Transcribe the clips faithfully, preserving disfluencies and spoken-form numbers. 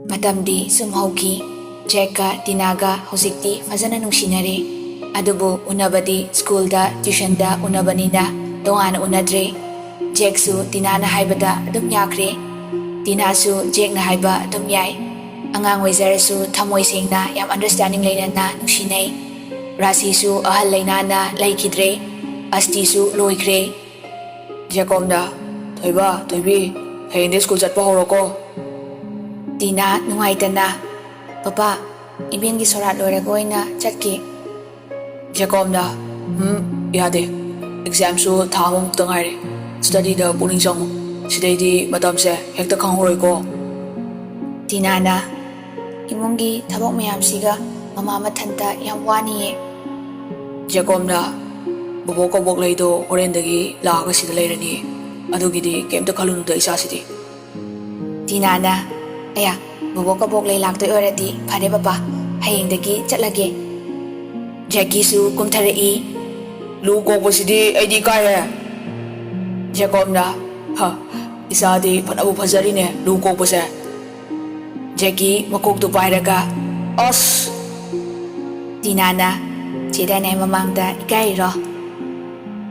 ꯃꯇꯝꯗꯤ ꯁꯨꯝ ꯍꯧꯈꯤ꯫ ꯖꯦꯛꯀ ꯇꯤꯅꯥꯒ ꯍꯧꯖꯤꯛꯇꯤ ꯐꯖꯅ ꯅꯨꯡꯁꯤꯅꯔꯦ꯫ ꯑꯗꯨꯕꯨ ꯎꯅꯕꯗꯤ ꯁ꯭ꯀꯨꯜꯗ, ꯇ꯭ꯌꯨꯁꯟꯗ ꯎꯅꯕꯅꯤꯅ ꯇꯣꯉꯥꯟꯅ ꯎꯅꯗ꯭ꯔꯦ꯫ ꯖꯦꯛꯁꯨ ꯇꯤꯅꯥꯅ ꯍꯥꯏꯕꯗ ꯑꯗꯨꯝ ꯌꯥꯈ꯭ꯔꯦ꯫ ꯇꯤꯅꯥꯁꯨ ꯖꯦꯛꯅ ꯍꯥꯏꯕ ꯑꯗꯨꯝ ꯌꯥꯏ꯫ ꯑꯉꯥꯡ ꯑꯣꯏꯖꯔꯁꯨ ꯊꯃꯣꯏ ꯁꯦꯡꯅ ꯌꯥꯝ understanding ꯂꯩꯅꯅ ꯅꯨꯡꯁꯤꯅꯩ꯫ ꯔꯥꯁꯤꯁꯨ ꯑꯍꯜ ꯂꯩꯅꯥꯅ ꯂꯩꯈꯤꯗ꯭ꯔꯦ꯫ ꯑꯁꯇꯤꯁꯨ ꯂꯣꯏꯈ꯭ꯔꯦ꯫ ꯖꯦꯀꯣꯝꯅ, "ꯊꯣꯏꯕ, ꯊꯣꯏꯕꯤ, ꯍꯌꯦꯡꯗꯤ ꯁ꯭ꯀꯨꯜ ꯆꯠꯄ ꯍꯧꯔꯣꯀꯣ꯫" ꯇꯤꯅꯥ ꯅꯨꯡꯉꯥꯏꯇꯅ, "ꯄꯄꯥ, ꯏꯕꯦꯟꯒꯤ ꯁꯣꯔꯥꯠ ꯂꯣꯏꯔꯒ ꯑꯣꯏꯅ ꯆꯠꯀꯦ꯫" ꯖꯦꯀꯣꯝꯅ, "ꯎꯝ, ꯌꯥꯗꯦ꯫ ꯑꯦꯛꯖꯥꯝꯁꯨ ꯊꯥ ꯑꯃꯃꯨꯛꯇ ꯉꯥꯏꯔꯦ꯫ ꯁ꯭ꯇꯗꯤꯗ ꯄꯨꯛꯅꯤꯡ ꯆꯪꯉꯨ꯫ ꯁꯤꯗꯩꯗꯤ ꯃꯇꯝꯁꯦ ꯍꯦꯛꯇ ꯈꯪꯍꯧꯔꯣꯏꯀꯣ꯫" ꯇꯤꯅꯥꯅ, "ꯏꯃꯨꯡꯒꯤ ꯊꯕꯛ ꯃꯌꯥꯝꯁꯤꯒ ꯃꯃꯥ ꯃꯊꯟꯇ ꯌꯥꯝ ꯋꯥꯅꯤꯌꯦ꯫" ꯖꯦꯀꯣꯝꯅ, "ꯕꯣꯕꯣꯛ ꯀꯕꯣꯛ ꯂꯩꯗꯣ ꯍꯣꯔꯦꯟꯗꯒꯤ ꯂꯥꯛꯑꯒ ꯁꯤꯗ ꯂꯩꯔꯅꯤ꯫ ꯑꯗꯨꯒꯤꯗꯤ ꯀꯩꯝꯇ ꯈꯜꯂꯨꯅꯨꯗ ꯏꯆꯥꯁꯤꯗꯤ꯫" ꯇꯤꯅꯥꯅ, "ꯑꯌꯥ, ꯕꯣꯕꯣꯛ ꯀꯕꯣꯛ ꯂꯩ ꯂꯥꯛꯇꯣꯏ ꯑꯣꯏꯔꯗꯤ ꯐꯔꯦ ꯄꯄꯥ, ꯍꯌꯦꯡꯗꯒꯤ ꯆꯠꯂꯒꯦ꯫" ꯖꯦꯛꯀꯤꯁꯨ ꯀꯨꯝꯊꯔꯛꯏ꯫ "ꯂꯨ ꯀꯣꯛꯄꯁꯤꯗꯤ ꯑꯩꯗꯤ ꯏꯀꯥꯏꯍꯦ꯫" ꯖꯦꯀꯣꯝꯅ, "ꯍ, ꯏꯆꯥꯗꯤ ꯐꯅꯕꯨ ꯐꯖꯔꯤꯅꯦ ꯂꯨ ꯀꯣꯛꯄꯁꯦ꯫" ꯖꯦꯛꯀꯤ ꯃꯀꯣꯛꯇꯨ ꯄꯥꯏꯔꯒ, "ꯑꯁ!" ꯇꯤꯅꯥꯅ, "ꯆꯦ ꯗꯥꯏꯅꯥꯏ ꯃꯃꯥꯡꯗ ꯏꯀꯥꯏꯔꯤꯔꯣ?"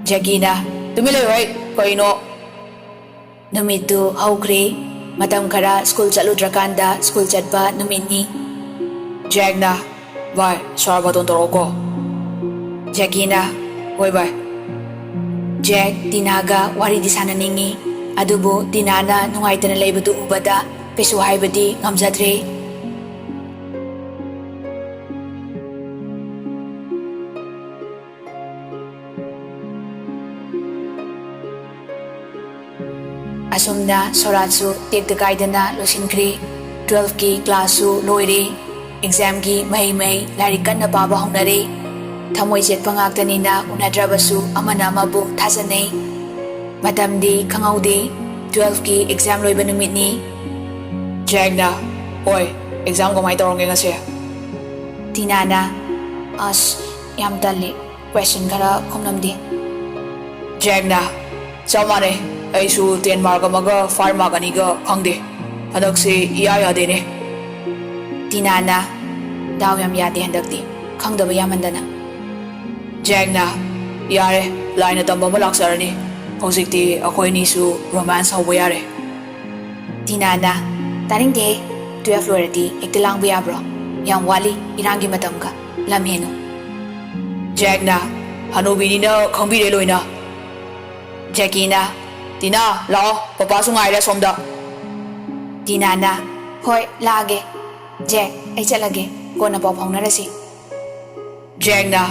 ꯖꯦꯛꯀꯤꯅ, "ꯇꯨꯃꯤꯟ ꯂꯩꯌꯨ ꯍꯩ, ꯀꯩꯅꯣ?" ꯅꯨꯃꯤꯠꯇꯨ ꯍꯧꯈ꯭ꯔꯦ꯫ ꯃꯇꯝ ꯈꯔ ꯁ꯭ꯀꯨꯜ ꯆꯠꯂꯨꯗ꯭ꯔꯀꯥꯟꯗ ꯁ꯭ꯀꯨꯜ ꯆꯠꯄ ꯅꯨꯃꯤꯠꯅꯤ꯫ ꯖꯦꯛꯅ, "ꯚꯥꯏ, ꯁꯣꯔꯥꯠ ꯕꯥꯇꯣꯟ ꯇꯧꯔꯛꯑꯣꯀꯣ꯫" ꯖꯦꯛꯀꯤꯅ, "ꯍꯣꯏ ꯚꯥꯏ꯫" ꯖꯦꯛ ꯇꯤꯅꯥꯒ ꯋꯥꯔꯤꯗꯤ ꯁꯥꯟꯅꯅꯤꯡꯉꯤ, ꯑꯗꯨꯕꯨ ꯇꯤꯅꯥꯅ ꯅꯨꯡꯉꯥꯏꯇꯅ ꯂꯩꯕꯗꯨ ꯎꯕꯗ ꯀꯩꯁꯨ ꯍꯥꯏꯕꯗꯤ ꯉꯝꯖꯗ꯭ꯔꯦ꯫ ꯑꯁꯨꯝꯅ ꯁꯣꯔꯥꯠꯁꯨ ꯇꯦꯛꯇ ꯀꯥꯏꯗꯅ ꯂꯣꯏꯁꯤꯟꯈ꯭ꯔꯦ꯫ ꯇꯨꯋꯦꯜꯐꯀꯤ ꯀ꯭ꯂꯥꯁꯁꯨ ꯂꯣꯏꯔꯦ꯫ ꯑꯦꯛꯖꯥꯝꯒꯤ ꯃꯍꯩ ꯃꯍꯩ ꯂꯥꯏꯔꯤꯛ ꯀꯟꯅ ꯄꯥꯕ ꯍꯧꯅꯔꯦ꯫ ꯊꯃꯣꯏ ꯆꯦꯠꯄ ꯉꯥꯛꯇꯅꯤꯅ ꯎꯅꯗ꯭ꯔꯕꯁꯨ ꯑꯃꯅ ꯑꯃꯕꯨ ꯊꯥꯖꯅꯩ꯫ ꯃꯇꯝꯗꯤ ꯈꯪꯍꯧꯗꯦ꯫ ꯇꯨꯋꯦꯜꯐꯀꯤ ꯑꯦꯛꯖꯥꯝ ꯂꯣꯏꯕ ꯅꯨꯃꯤꯠꯅꯤ꯫ ꯖꯦꯛꯅ, "ꯍꯣꯏ, ꯑꯦꯛꯖꯥꯝ ꯀꯃꯥꯏꯅ ꯇꯧꯔꯝꯒꯦ ꯉꯁꯤ?" ꯇꯤꯅꯥꯅ, "ꯑꯁ, ꯌꯥꯝ ꯇꯜꯂꯤ꯫ ꯀ꯭ꯋꯦꯁꯟ ꯈꯔ ꯈꯨꯝꯂꯝꯗꯦ꯫" ꯖꯦꯛꯅ, "ꯆꯞ ꯃꯥꯟꯅꯩ꯫ ꯑꯩꯁꯨ ꯇꯦꯟ ꯃꯥꯔꯛ ꯑꯃꯒ ꯐꯥꯏꯚ ꯃꯥꯔꯛ ꯑꯅꯤꯒ ꯈꯪꯗꯦ꯫ ꯍꯟꯗꯛꯁꯤ ꯏꯌꯥ ꯌꯥꯗꯦꯅꯦ꯫ ꯇꯤꯅꯥꯅ, "ꯗꯥꯎ ꯌꯥꯝ ꯌꯥꯗꯦ ꯍꯟꯗꯛꯇꯤ, ꯈꯪꯗꯕ ꯌꯥꯝꯃꯟꯗꯅ꯫" ꯖꯦꯛꯅ, "ꯌꯥꯔꯦ, ꯂꯥꯏꯅ ꯇꯝꯕ ꯑꯃ ꯂꯥꯛꯆꯔꯅꯤ꯫ ꯍꯧꯖꯤꯛꯇꯤ ꯑꯩꯈꯣꯏ ꯑꯅꯤꯁꯨ ꯔꯣꯃꯥꯟꯁ ꯍꯧꯕ ꯌꯥꯔꯦ꯫" ꯇꯤꯅꯥꯅ, "ꯇꯥꯅꯤꯡꯗꯦꯍꯦ, ꯇꯨꯌꯦꯜꯐ ꯂꯣꯏꯔꯗꯤ ꯍꯦꯛꯇ ꯂꯥꯡꯕ ꯌꯥꯕ꯭ꯔꯣ? ꯌꯥꯝ ꯋꯥꯠꯂꯤ ꯏꯔꯥꯡꯒꯤ ꯃꯇꯝꯒ, ꯂꯝ ꯍꯦꯟꯅꯨ꯫" ꯖꯦꯛꯅ, "ꯍꯅꯨꯕꯤꯅꯤꯅ ꯈꯪꯕꯤꯔꯦ ꯂꯣꯏꯅ꯫" ꯖꯦꯀꯤꯅ, "ꯇꯤꯅꯥ, ꯂꯥꯛꯑꯣ, ꯄꯄꯥꯁꯨ ꯉꯥꯏꯔꯦ ꯑꯁꯣꯝꯗ꯫" ꯇꯤꯅꯥꯅ, "ꯍꯣꯏ, ꯂꯥꯛꯑꯒꯦ꯫ ꯖꯦꯛ, ꯑꯩ ꯆꯠꯂꯒꯦ, ꯀꯣꯟꯅ ꯄꯥꯎ ꯐꯥꯎꯅꯔꯁꯤ꯫" ꯖꯦꯛꯅ,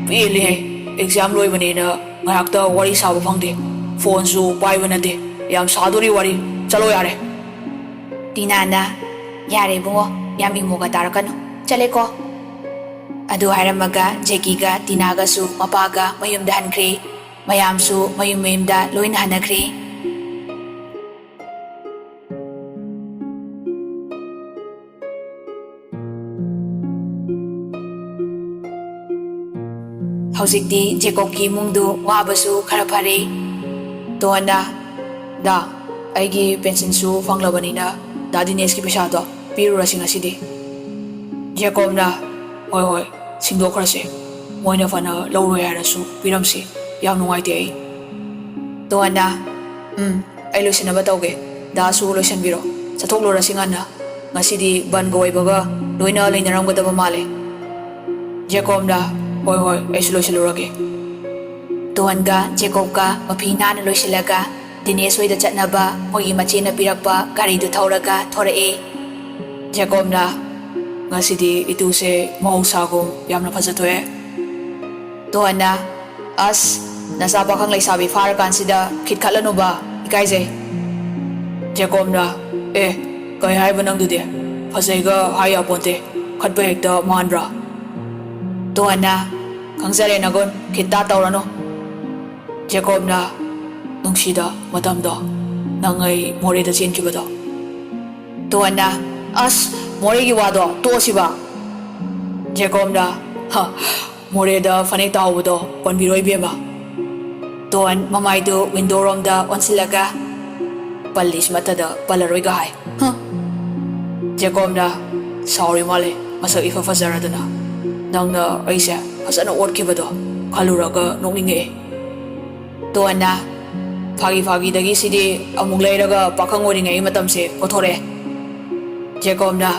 "ꯄꯦꯜꯂꯦꯍꯦ, ꯑꯦꯛꯖꯥꯝ ꯂꯣꯏꯕꯅꯦꯅ ꯉꯥꯏꯍꯥꯛꯇ ꯋꯥꯔꯤ ꯁꯥꯕ ꯐꯪꯗꯦ, ꯐꯣꯟꯁꯨ ꯄꯥꯏꯕ ꯅꯠꯇꯦ, ꯌꯥꯝ ꯁꯥꯗꯣꯔꯤ ꯋꯥꯔꯤ, ꯆꯠꯂꯣ ꯌꯥꯔꯦ꯫" ꯇꯤꯅꯥꯅ, "ꯌꯥꯔꯦ ꯏꯕꯨꯡꯉꯣ, ꯌꯥꯝ ꯏꯃꯣꯒ ꯇꯥꯔꯛꯀꯅꯨ, ꯆꯠꯂꯦꯀꯣ꯫" ꯑꯗꯨ ꯍꯥꯏꯔꯝꯃꯒ ꯖꯦꯀꯤꯒ ꯇꯤꯅꯥꯒꯁꯨ ꯃꯄꯥꯒ ꯃꯌꯨꯝꯗ ꯍꯟꯈ꯭ꯔꯦ꯫ ꯃꯌꯥꯝꯁꯨ ꯃꯌꯨꯝ ꯃꯌꯨꯝꯗ ꯂꯣꯏꯅ ꯍꯟꯅꯈ꯭ꯔꯦ꯫ ꯍꯧꯖꯤꯛꯇꯤ ꯖꯦꯀꯣꯕꯀꯤ ꯏꯃꯨꯡꯗꯨ ꯋꯥꯕꯁꯨ ꯈꯔ ꯐꯔꯦ꯫ ꯇꯣꯟꯅ, "ꯗꯥ, ꯑꯩꯒꯤ ꯄꯦꯟꯁꯤꯟꯁꯨ ꯐꯪꯂꯕꯅꯤꯅ ꯗꯥ ꯗꯤꯅꯦꯁꯀꯤ ꯄꯩꯁꯥꯗꯣ ꯄꯤꯔꯨꯔꯁꯤ ꯉꯁꯤꯗꯤ꯫" ꯖꯦꯀꯣꯕꯅ, "ꯍꯣꯏ, ꯍꯣꯏ, ꯁꯤꯡꯗꯣꯛꯈ꯭ꯔꯁꯦ꯫ ꯃꯣꯏꯅ ꯐꯅ ꯂꯧꯔꯣꯏ ꯍꯥꯏꯔꯁꯨ ꯄꯤꯔꯝꯁꯤ꯫ ꯌꯥꯝ ꯅꯨꯡꯉꯥꯏꯇꯦ ꯑꯩ꯫" ꯇꯣꯟꯅ, "ꯎꯝ, ꯑꯩ ꯂꯣꯏꯁꯤꯟꯅꯕ ꯇꯧꯒꯦ꯫ ꯗꯥꯁꯨ ꯂꯣꯏꯁꯤꯟꯕꯤꯔꯣ꯫ ꯆꯠꯊꯣꯛꯂꯨꯔꯁꯤ ꯉꯟꯅ꯫ ꯉꯁꯤꯗꯤ ꯕꯟꯒ ꯑꯣꯏꯕꯒ ꯂꯣꯏꯅ ꯂꯩꯅꯔꯝꯒꯗꯕ ꯃꯥꯜꯂꯦ꯫" ꯖꯦꯀꯣꯕꯅ, "ꯍꯣꯏ, ꯍꯣꯏ, ꯑꯩꯁꯨ ꯂꯣꯏꯁꯤꯜꯂꯨꯔꯒꯦ꯫" ꯇꯣꯟꯒ ꯖꯦꯀꯣꯕꯀ ꯃꯐꯤ ꯅꯥꯟꯅ ꯂꯣꯏꯁꯤꯜꯂꯒ ꯗꯤꯅꯦꯁ ꯍꯣꯏꯗ ꯆꯠꯅꯕ ꯃꯣꯏꯒꯤ ꯃꯆꯦꯅ ꯄꯤꯔꯛꯄ ꯒꯥꯔꯤꯗꯨ ꯊꯧꯔꯒ ꯊꯣꯔꯛꯑꯦ꯫ ꯖꯦꯀꯣꯕꯅ, "ꯉꯁꯤꯗꯤ ꯏꯇꯨꯁꯦ ꯃꯍꯧꯁꯥꯒꯨꯝ ꯌꯥꯝꯅ ꯐꯖꯊꯣꯛꯑꯦ꯫" ꯇꯣꯟꯅ, "ꯑꯁ, ꯅꯆꯥ ꯄꯥꯈꯪ ꯂꯩꯁꯥꯕꯤ ꯐꯥꯔꯀꯥꯟꯁꯤꯗ ꯈꯤꯠꯈꯠꯂꯅꯨꯕ, ꯏꯀꯥꯏꯖꯩ꯫" ꯖꯦꯀꯣꯕꯅ, "ꯑꯦ, ꯀꯩ ꯍꯥꯏꯕ ꯅꯪꯗꯨꯗꯤ? ꯐꯖꯩꯒ ꯍꯥꯏ ꯌꯥꯄꯣꯟꯇꯦ, ꯈꯠꯄ ꯍꯦꯛꯇ ꯃꯥꯟꯕ꯭ꯔꯥ?" ꯇꯣꯟꯅ, "ꯈꯪꯖꯔꯦ ꯅꯒꯨꯟ, ꯈꯤꯠꯇ ꯇꯧꯔꯅꯨ꯫" ꯖꯦꯀꯣꯕꯅ, "ꯅꯨꯡꯁꯤꯗ ꯃꯇꯝꯗꯣ, ꯅꯪ ꯑꯩ ꯃꯣꯔꯦꯗ ꯆꯦꯟꯈꯤꯕꯗꯣ꯫" ꯇꯣꯟꯅ, "ꯑꯁ, ꯃꯣꯔꯦꯒꯤ ꯋꯥꯗꯣ ꯇꯣꯛꯑꯁꯤꯕ꯫" ꯖꯦꯀꯣꯕꯅ, "ꯍ, ꯃꯣꯔꯦꯗ ꯐꯅꯦꯛ ꯇꯥꯍꯧꯕꯗꯣ ꯄꯟꯕꯤꯔꯣ ꯏꯕꯦꯝꯃ꯫" ꯇꯣꯟ ꯃꯃꯥꯏꯗꯨ ꯋꯤꯟꯗꯣ ꯔꯣꯝꯗ ꯑꯣꯟꯁꯤꯜꯂꯒ, "ꯄꯜꯂꯤꯁꯤ ꯃꯠꯇꯗ ꯄꯜꯂꯔꯣꯏꯒ ꯍꯥꯏ, ꯍ꯫" ꯖꯦꯀꯣꯕꯅ, ꯁꯥꯎꯔꯤ ꯃꯥꯜꯂꯦ, ꯃꯁꯛ ꯏꯐ ꯐꯖꯔꯗꯅ꯫ ꯅꯪꯅ ꯑꯩꯁꯦ ꯐꯖꯅ ꯑꯣꯠꯈꯤꯕꯗꯣ ꯈꯜꯂꯨꯔꯒ ꯅꯣꯛꯅꯤꯡꯉꯛꯑꯦ꯫ ꯇꯣꯟꯅ, "ꯐꯥꯒꯤ ꯐꯥꯒꯤꯗꯒꯤ ꯁꯤꯗꯤ ꯑꯃꯨꯛ ꯂꯩꯔꯒ ꯄꯥꯈꯪ ꯑꯣꯏꯔꯤꯉꯩꯒꯤ ꯃꯇꯝꯁꯦ ꯀꯣꯊꯣꯔꯛꯑꯦ꯫" ꯖꯦꯀꯣꯕꯅ,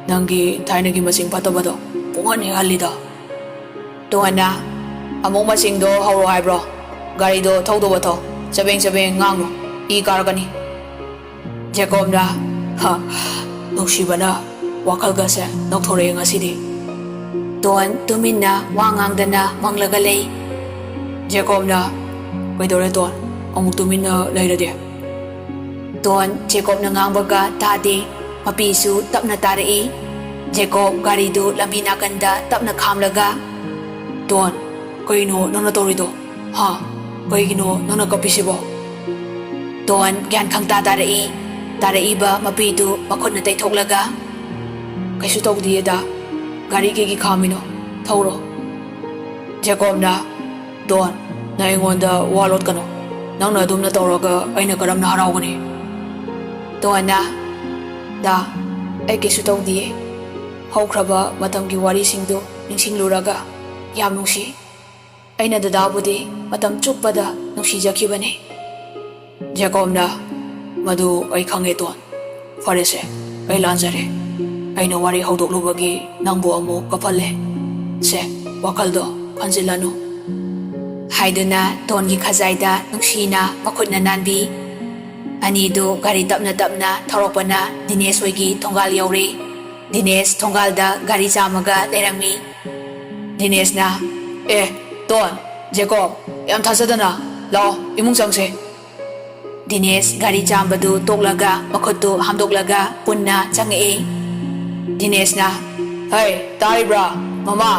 "ꯅꯪꯒꯤ ꯊꯥꯏꯅꯒꯤ ꯃꯆꯤꯡ ꯐꯠꯇꯕꯗꯣ ꯄꯨꯡꯍꯟ ꯍꯦꯛ ꯍꯜꯂꯤꯗ꯫" ꯇꯣꯟꯅ, "ꯑꯃꯨꯛ ꯃꯆꯤꯡꯗꯣ ꯍꯧꯔꯣ ꯍꯥꯏꯕ꯭ꯔꯣ? ꯒꯥꯔꯤꯗꯣ ꯊꯧꯗꯧꯕ ꯊꯧ, ꯆꯕꯦꯡ ꯆꯕꯦꯡ ꯉꯥꯡꯅꯨ, ꯏ ꯀꯥꯔꯛꯀꯅꯤ꯫" ꯖꯦꯀꯣꯕꯅ, "ꯍ, ꯅꯨꯡꯁꯤꯕꯅ ꯋꯥꯈꯜꯒꯁꯦ ꯅꯧꯊꯣꯔꯛꯑꯦ ꯉꯁꯤꯗꯤ꯫" ꯇꯣꯟ ꯇꯨꯃꯤꯟꯅ ꯋꯥ ꯉꯥꯡꯗꯅ ꯃꯪꯂꯒ ꯂꯩ꯫ ꯖꯦꯀꯣꯕꯅ, "ꯀꯩꯗꯧꯔꯦ ꯇꯣꯟ? ꯑꯃꯨꯛ ꯇꯨꯃꯤꯟꯅ ꯂꯩꯔꯗꯤ?" ꯇꯣꯟ ꯖꯦꯀꯣꯕꯅ ꯉꯥꯡꯕꯒ ꯇꯥꯗꯦ꯫ ꯃꯄꯤꯁꯨ ꯇꯞꯅ ꯇꯥꯔꯛꯏ꯫ ꯖꯦꯀꯣꯕ ꯒꯥꯔꯤꯗꯨ ꯂꯝꯕꯤ ꯅꯥꯀꯟꯗ ꯇꯞꯅ ꯈꯥꯝꯂꯒ, "ꯇꯣꯟ, ꯀꯩꯅꯣ ꯅꯪꯅ ꯇꯧꯔꯤꯗꯣ? ꯍꯥ? ꯀꯩꯒꯤꯅꯣ ꯅꯪꯅ ꯀꯞꯄꯤꯁꯤꯕꯣ?" ꯇꯣꯟ ꯒ꯭ꯌꯥꯟ ꯈꯪꯇꯥ ꯇꯥꯔꯛꯏ꯫ ꯇꯥꯔꯛꯏꯕ ꯃꯄꯤꯗꯨ ꯃꯈꯨꯠꯅ ꯇꯩꯊꯣꯛꯂꯒ, "ꯀꯩꯁꯨ ꯇꯧꯗꯤꯌꯦꯗ꯫ ꯒꯥꯔꯤ ꯀꯩꯒꯤ ꯈꯥꯝꯃꯤꯅꯣ? ꯊꯧꯔꯣ꯫" ꯖꯦꯀꯣꯕꯅ, "ꯇꯣꯟ, ꯅꯪ ꯑꯩꯉꯣꯟꯗ ꯋꯥ ꯂꯣꯠꯀꯅꯨ꯫ ꯅꯪꯅ ꯑꯗꯨꯝꯅ ꯇꯧꯔꯒ ꯑꯩꯅ ꯀꯔꯝꯅ ꯍꯔꯥꯎꯒꯅꯤ?" ꯇꯣꯟꯅ, "ꯗꯥ, ꯑꯩ ꯀꯩꯁꯨ ꯇꯧꯗꯤꯌꯦ꯫ ꯍꯧꯈ꯭ꯔꯕ ꯃꯇꯝꯒꯤ ꯋꯥꯔꯤꯁꯤꯡꯗꯨ ꯅꯤꯡꯁꯤꯡꯂꯨꯔꯒ ꯌꯥꯝ ꯅꯨꯡꯁꯤ꯫ ꯑꯩꯅ ꯗꯗꯥꯕꯨꯗꯤ ꯃꯇꯝ ꯆꯨꯞꯄꯗ ꯅꯨꯡꯁꯤꯖꯈꯤꯕꯅꯤ꯫" ꯖꯦꯀꯣꯕꯅ, "ꯃꯗꯨ ꯑꯩ ꯈꯪꯉꯦ ꯇꯣꯟ꯫ ꯐꯔꯦꯁꯦ, ꯑꯩ ꯂꯥꯟꯖꯔꯦ꯫ ꯑꯩꯅ ꯋꯥꯔꯤ ꯍꯧꯗꯣꯛꯂꯨꯕꯒꯤ ꯅꯪꯕꯨ ꯑꯃꯨꯛ ꯀꯞꯍꯜꯂꯦ꯫ ꯁꯦ, ꯋꯥꯈꯜꯗꯣ ꯈꯟꯖꯤꯜꯂꯅꯨ꯫" ꯍꯥꯏꯗꯨꯅ ꯇꯣꯟꯒꯤ ꯈꯖꯥꯏꯗ ꯅꯨꯡꯁꯤꯅ ꯃꯈꯨꯠꯅ ꯅꯥꯟꯕꯤ꯫ ꯑꯅꯤꯗꯨ ꯒꯥꯔꯤ ꯇꯞꯅ ꯇꯞꯅ ꯊꯧꯔꯛꯄꯅ ꯗꯤꯅꯦꯁ ꯍꯣꯏꯒꯤ ꯊꯣꯡꯒꯥꯜ ꯌꯧꯔꯦ꯫ ꯗꯤꯅꯦꯁ ꯊꯣꯡꯒꯥꯜꯗ ꯒꯥꯔꯤ ꯆꯥꯝꯃꯒ ꯂꯩꯔꯝꯃꯤ꯫ ꯗꯤꯅꯦꯁꯅ, "ꯑꯦ, ꯇꯣꯟ, ꯖꯦꯀꯣꯕ, ꯌꯥꯝ ꯊꯥꯖꯗꯅ꯫ ꯂꯥꯛꯑꯣ, ꯏꯃꯨꯡ ꯆꯪꯁꯦ꯫" ꯗꯤꯅꯦꯁ ꯒꯥꯔꯤ ꯆꯥꯝꯕꯗꯨ ꯇꯣꯛꯂꯒ ꯃꯈꯨꯠꯇꯨ ꯍꯥꯝꯗꯣꯛꯂꯒ ꯄꯨꯟꯅ ꯆꯪꯉꯛꯏ꯫ ꯗꯤꯅꯦꯁꯅ, "ꯍꯩ, ꯇꯥꯔꯤꯕ꯭ꯔꯥ? ꯃꯃꯥ,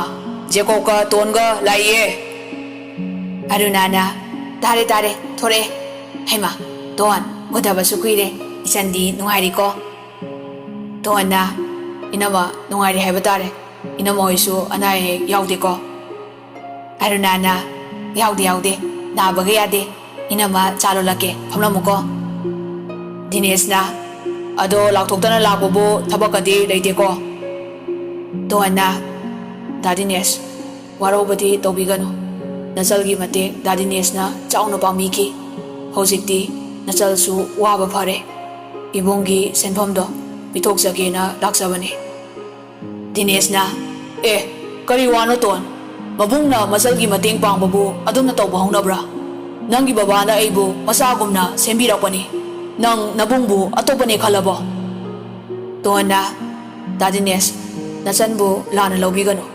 ꯖꯦꯀꯣꯕꯀ ꯇꯣꯟꯒ ꯂꯥꯛꯏꯌꯦ꯫" ꯑꯔꯨꯅꯥꯅ, "ꯇꯥꯔꯦ, ꯇꯥꯔꯦ, ꯊꯣꯔꯛꯑꯦ꯫ ꯍꯩꯃꯥ, ꯇꯣꯟ, ꯎꯗꯕꯁꯨ ꯀꯨꯏꯔꯦ꯫ ꯏꯆꯟꯗꯤ ꯅꯨꯡꯉꯥꯏꯔꯤꯀꯣ?" ꯇꯣꯟꯅ, "ꯏꯅꯝꯃ, ꯅꯨꯡꯉꯥꯏꯔꯤ ꯍꯥꯏꯕ ꯇꯥꯔꯦ꯫ ꯏꯅꯝꯃ ꯍꯣꯏꯁꯨ ꯑꯅꯥ ꯑꯌꯦꯛ ꯌꯥꯎꯗꯦꯀꯣ?" ꯑꯔꯨꯅꯥꯅ, "ꯌꯥꯎꯗꯦ, ꯌꯥꯎꯗꯦ꯫ ꯅꯥꯕꯒ ꯌꯥꯗꯦ꯫ ꯏꯅꯝꯃ, ꯆꯥ ꯂꯣꯜꯂꯛꯀꯦ, ꯐꯝꯂꯝꯃꯨꯀꯣ꯫" ꯗꯤꯅꯦꯁꯅ, ꯑꯗꯣ ꯂꯥꯛꯊꯣꯛꯇꯅ ꯂꯥꯛꯄꯕꯨ ꯊꯕꯛꯀꯗꯤ ꯂꯩꯇꯦꯀꯣ? ꯇꯣꯟꯅ, ꯗꯥ ꯗꯤꯅꯦꯁ, ꯋꯥꯔꯧꯕꯗꯤ ꯇꯧꯕꯤꯒꯅꯨ꯫ ꯅꯆꯜꯒꯤ ꯃꯇꯦꯡ ꯗꯥ ꯗꯤꯅꯦꯁꯅ ꯆꯥꯎꯅ ꯄꯥꯡꯕꯤꯈꯤ꯫ ꯍꯧꯖꯤꯛꯇꯤ ꯅꯆꯜꯁꯨ ꯋꯥꯕ ꯐꯔꯦ꯫ ꯏꯕꯨꯡꯒꯤ ꯁꯦꯟꯐꯝꯗꯣ ꯄꯤꯊꯣꯛꯆꯒꯦꯅ ꯂꯥꯛꯆꯕꯅꯤ꯫ ꯗꯤꯅꯦꯁꯅ, "ꯑꯦ, ꯀꯔꯤ ꯋꯥꯅꯣ ꯇꯣꯟ? ꯃꯕꯨꯡꯅ ꯃꯆꯜꯒꯤ ꯃꯇꯦꯡ ꯄꯥꯡꯕꯕꯨ ꯑꯗꯨꯝꯅ ꯇꯧꯕ ꯍꯧꯅꯕ꯭ꯔꯥ? ꯅꯪꯒꯤ ꯕꯕꯥꯅ ꯑꯩꯕꯨ ꯃꯆꯥꯒꯨꯝꯅ ꯁꯦꯝꯕꯤꯔꯛꯄꯅꯤ꯫ ꯅꯪ ꯅꯕꯨꯡꯕꯨ ꯑꯇꯣꯞꯄꯅꯦ ꯈꯜꯂꯕꯣ?" ꯇꯣꯟꯅ, "ꯗꯥ ꯗꯤꯅꯦꯁ, ꯅꯆꯟꯕꯨ ꯂꯥꯟꯅ ꯂꯧꯕꯤꯒꯅꯨ꯫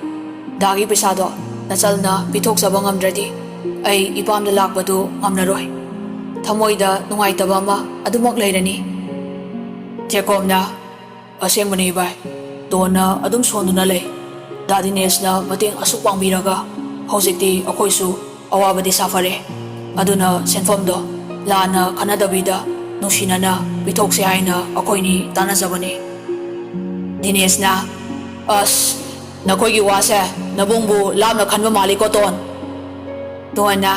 ꯗꯥꯒꯤ ꯄꯩꯁꯥꯗꯣ ꯅꯆꯜꯅ ꯄꯤꯊꯣꯛꯆꯕ ꯉꯝꯗ꯭ꯔꯗꯤ ꯑꯩ ꯏꯄꯥꯝꯗ ꯂꯥꯛꯄꯗꯨ ꯉꯝꯂꯔꯣꯏ꯫ ꯊꯃꯣꯏꯗ ꯅꯨꯡꯉꯥꯏꯇꯕ ꯑꯃ ꯑꯗꯨꯃꯛ ꯂꯩꯔꯅꯤ꯫" ꯖꯦꯀꯣꯕꯅ, "ꯑꯁꯦꯡꯕꯅꯤ ꯏꯕꯥꯏ, ꯇꯣꯟꯅ ꯑꯗꯨꯝ ꯁꯣꯟꯗꯨꯅ ꯂꯩ꯫ ꯗꯥ ꯗꯤꯅꯦꯁꯅ ꯃꯇꯦꯡ ꯑꯁꯨꯛ ꯄꯥꯡꯕꯤꯔꯒ ꯍꯧꯖꯤꯛꯇꯤ ꯑꯩꯈꯣꯏꯁꯨ ꯑꯋꯥꯕꯗꯤ ꯁꯥꯐꯔꯦ꯫ ꯑꯗꯨꯅ ꯁꯦꯟꯐꯝꯗꯣ ꯂꯥꯟꯅ ꯈꯟꯅꯗꯕꯤꯗ ꯅꯨꯡꯁꯤꯅꯅ ꯄꯤꯊꯣꯛꯁꯦ ꯍꯥꯏꯅ ꯑꯩꯈꯣꯏꯅꯤ ꯇꯥꯟꯅꯖꯕꯅꯤ꯫" ꯗꯤꯅꯦꯁꯅ, "ꯑꯁ, ꯅꯈꯣꯏꯒꯤ ꯋꯥꯁꯦ ꯅꯕꯨꯡꯕꯨ ꯂꯥꯞꯅ ꯈꯟꯕ ꯃꯥꯜꯂꯤꯀꯣ ꯇꯣꯟ꯫" ꯇꯣꯟꯅ,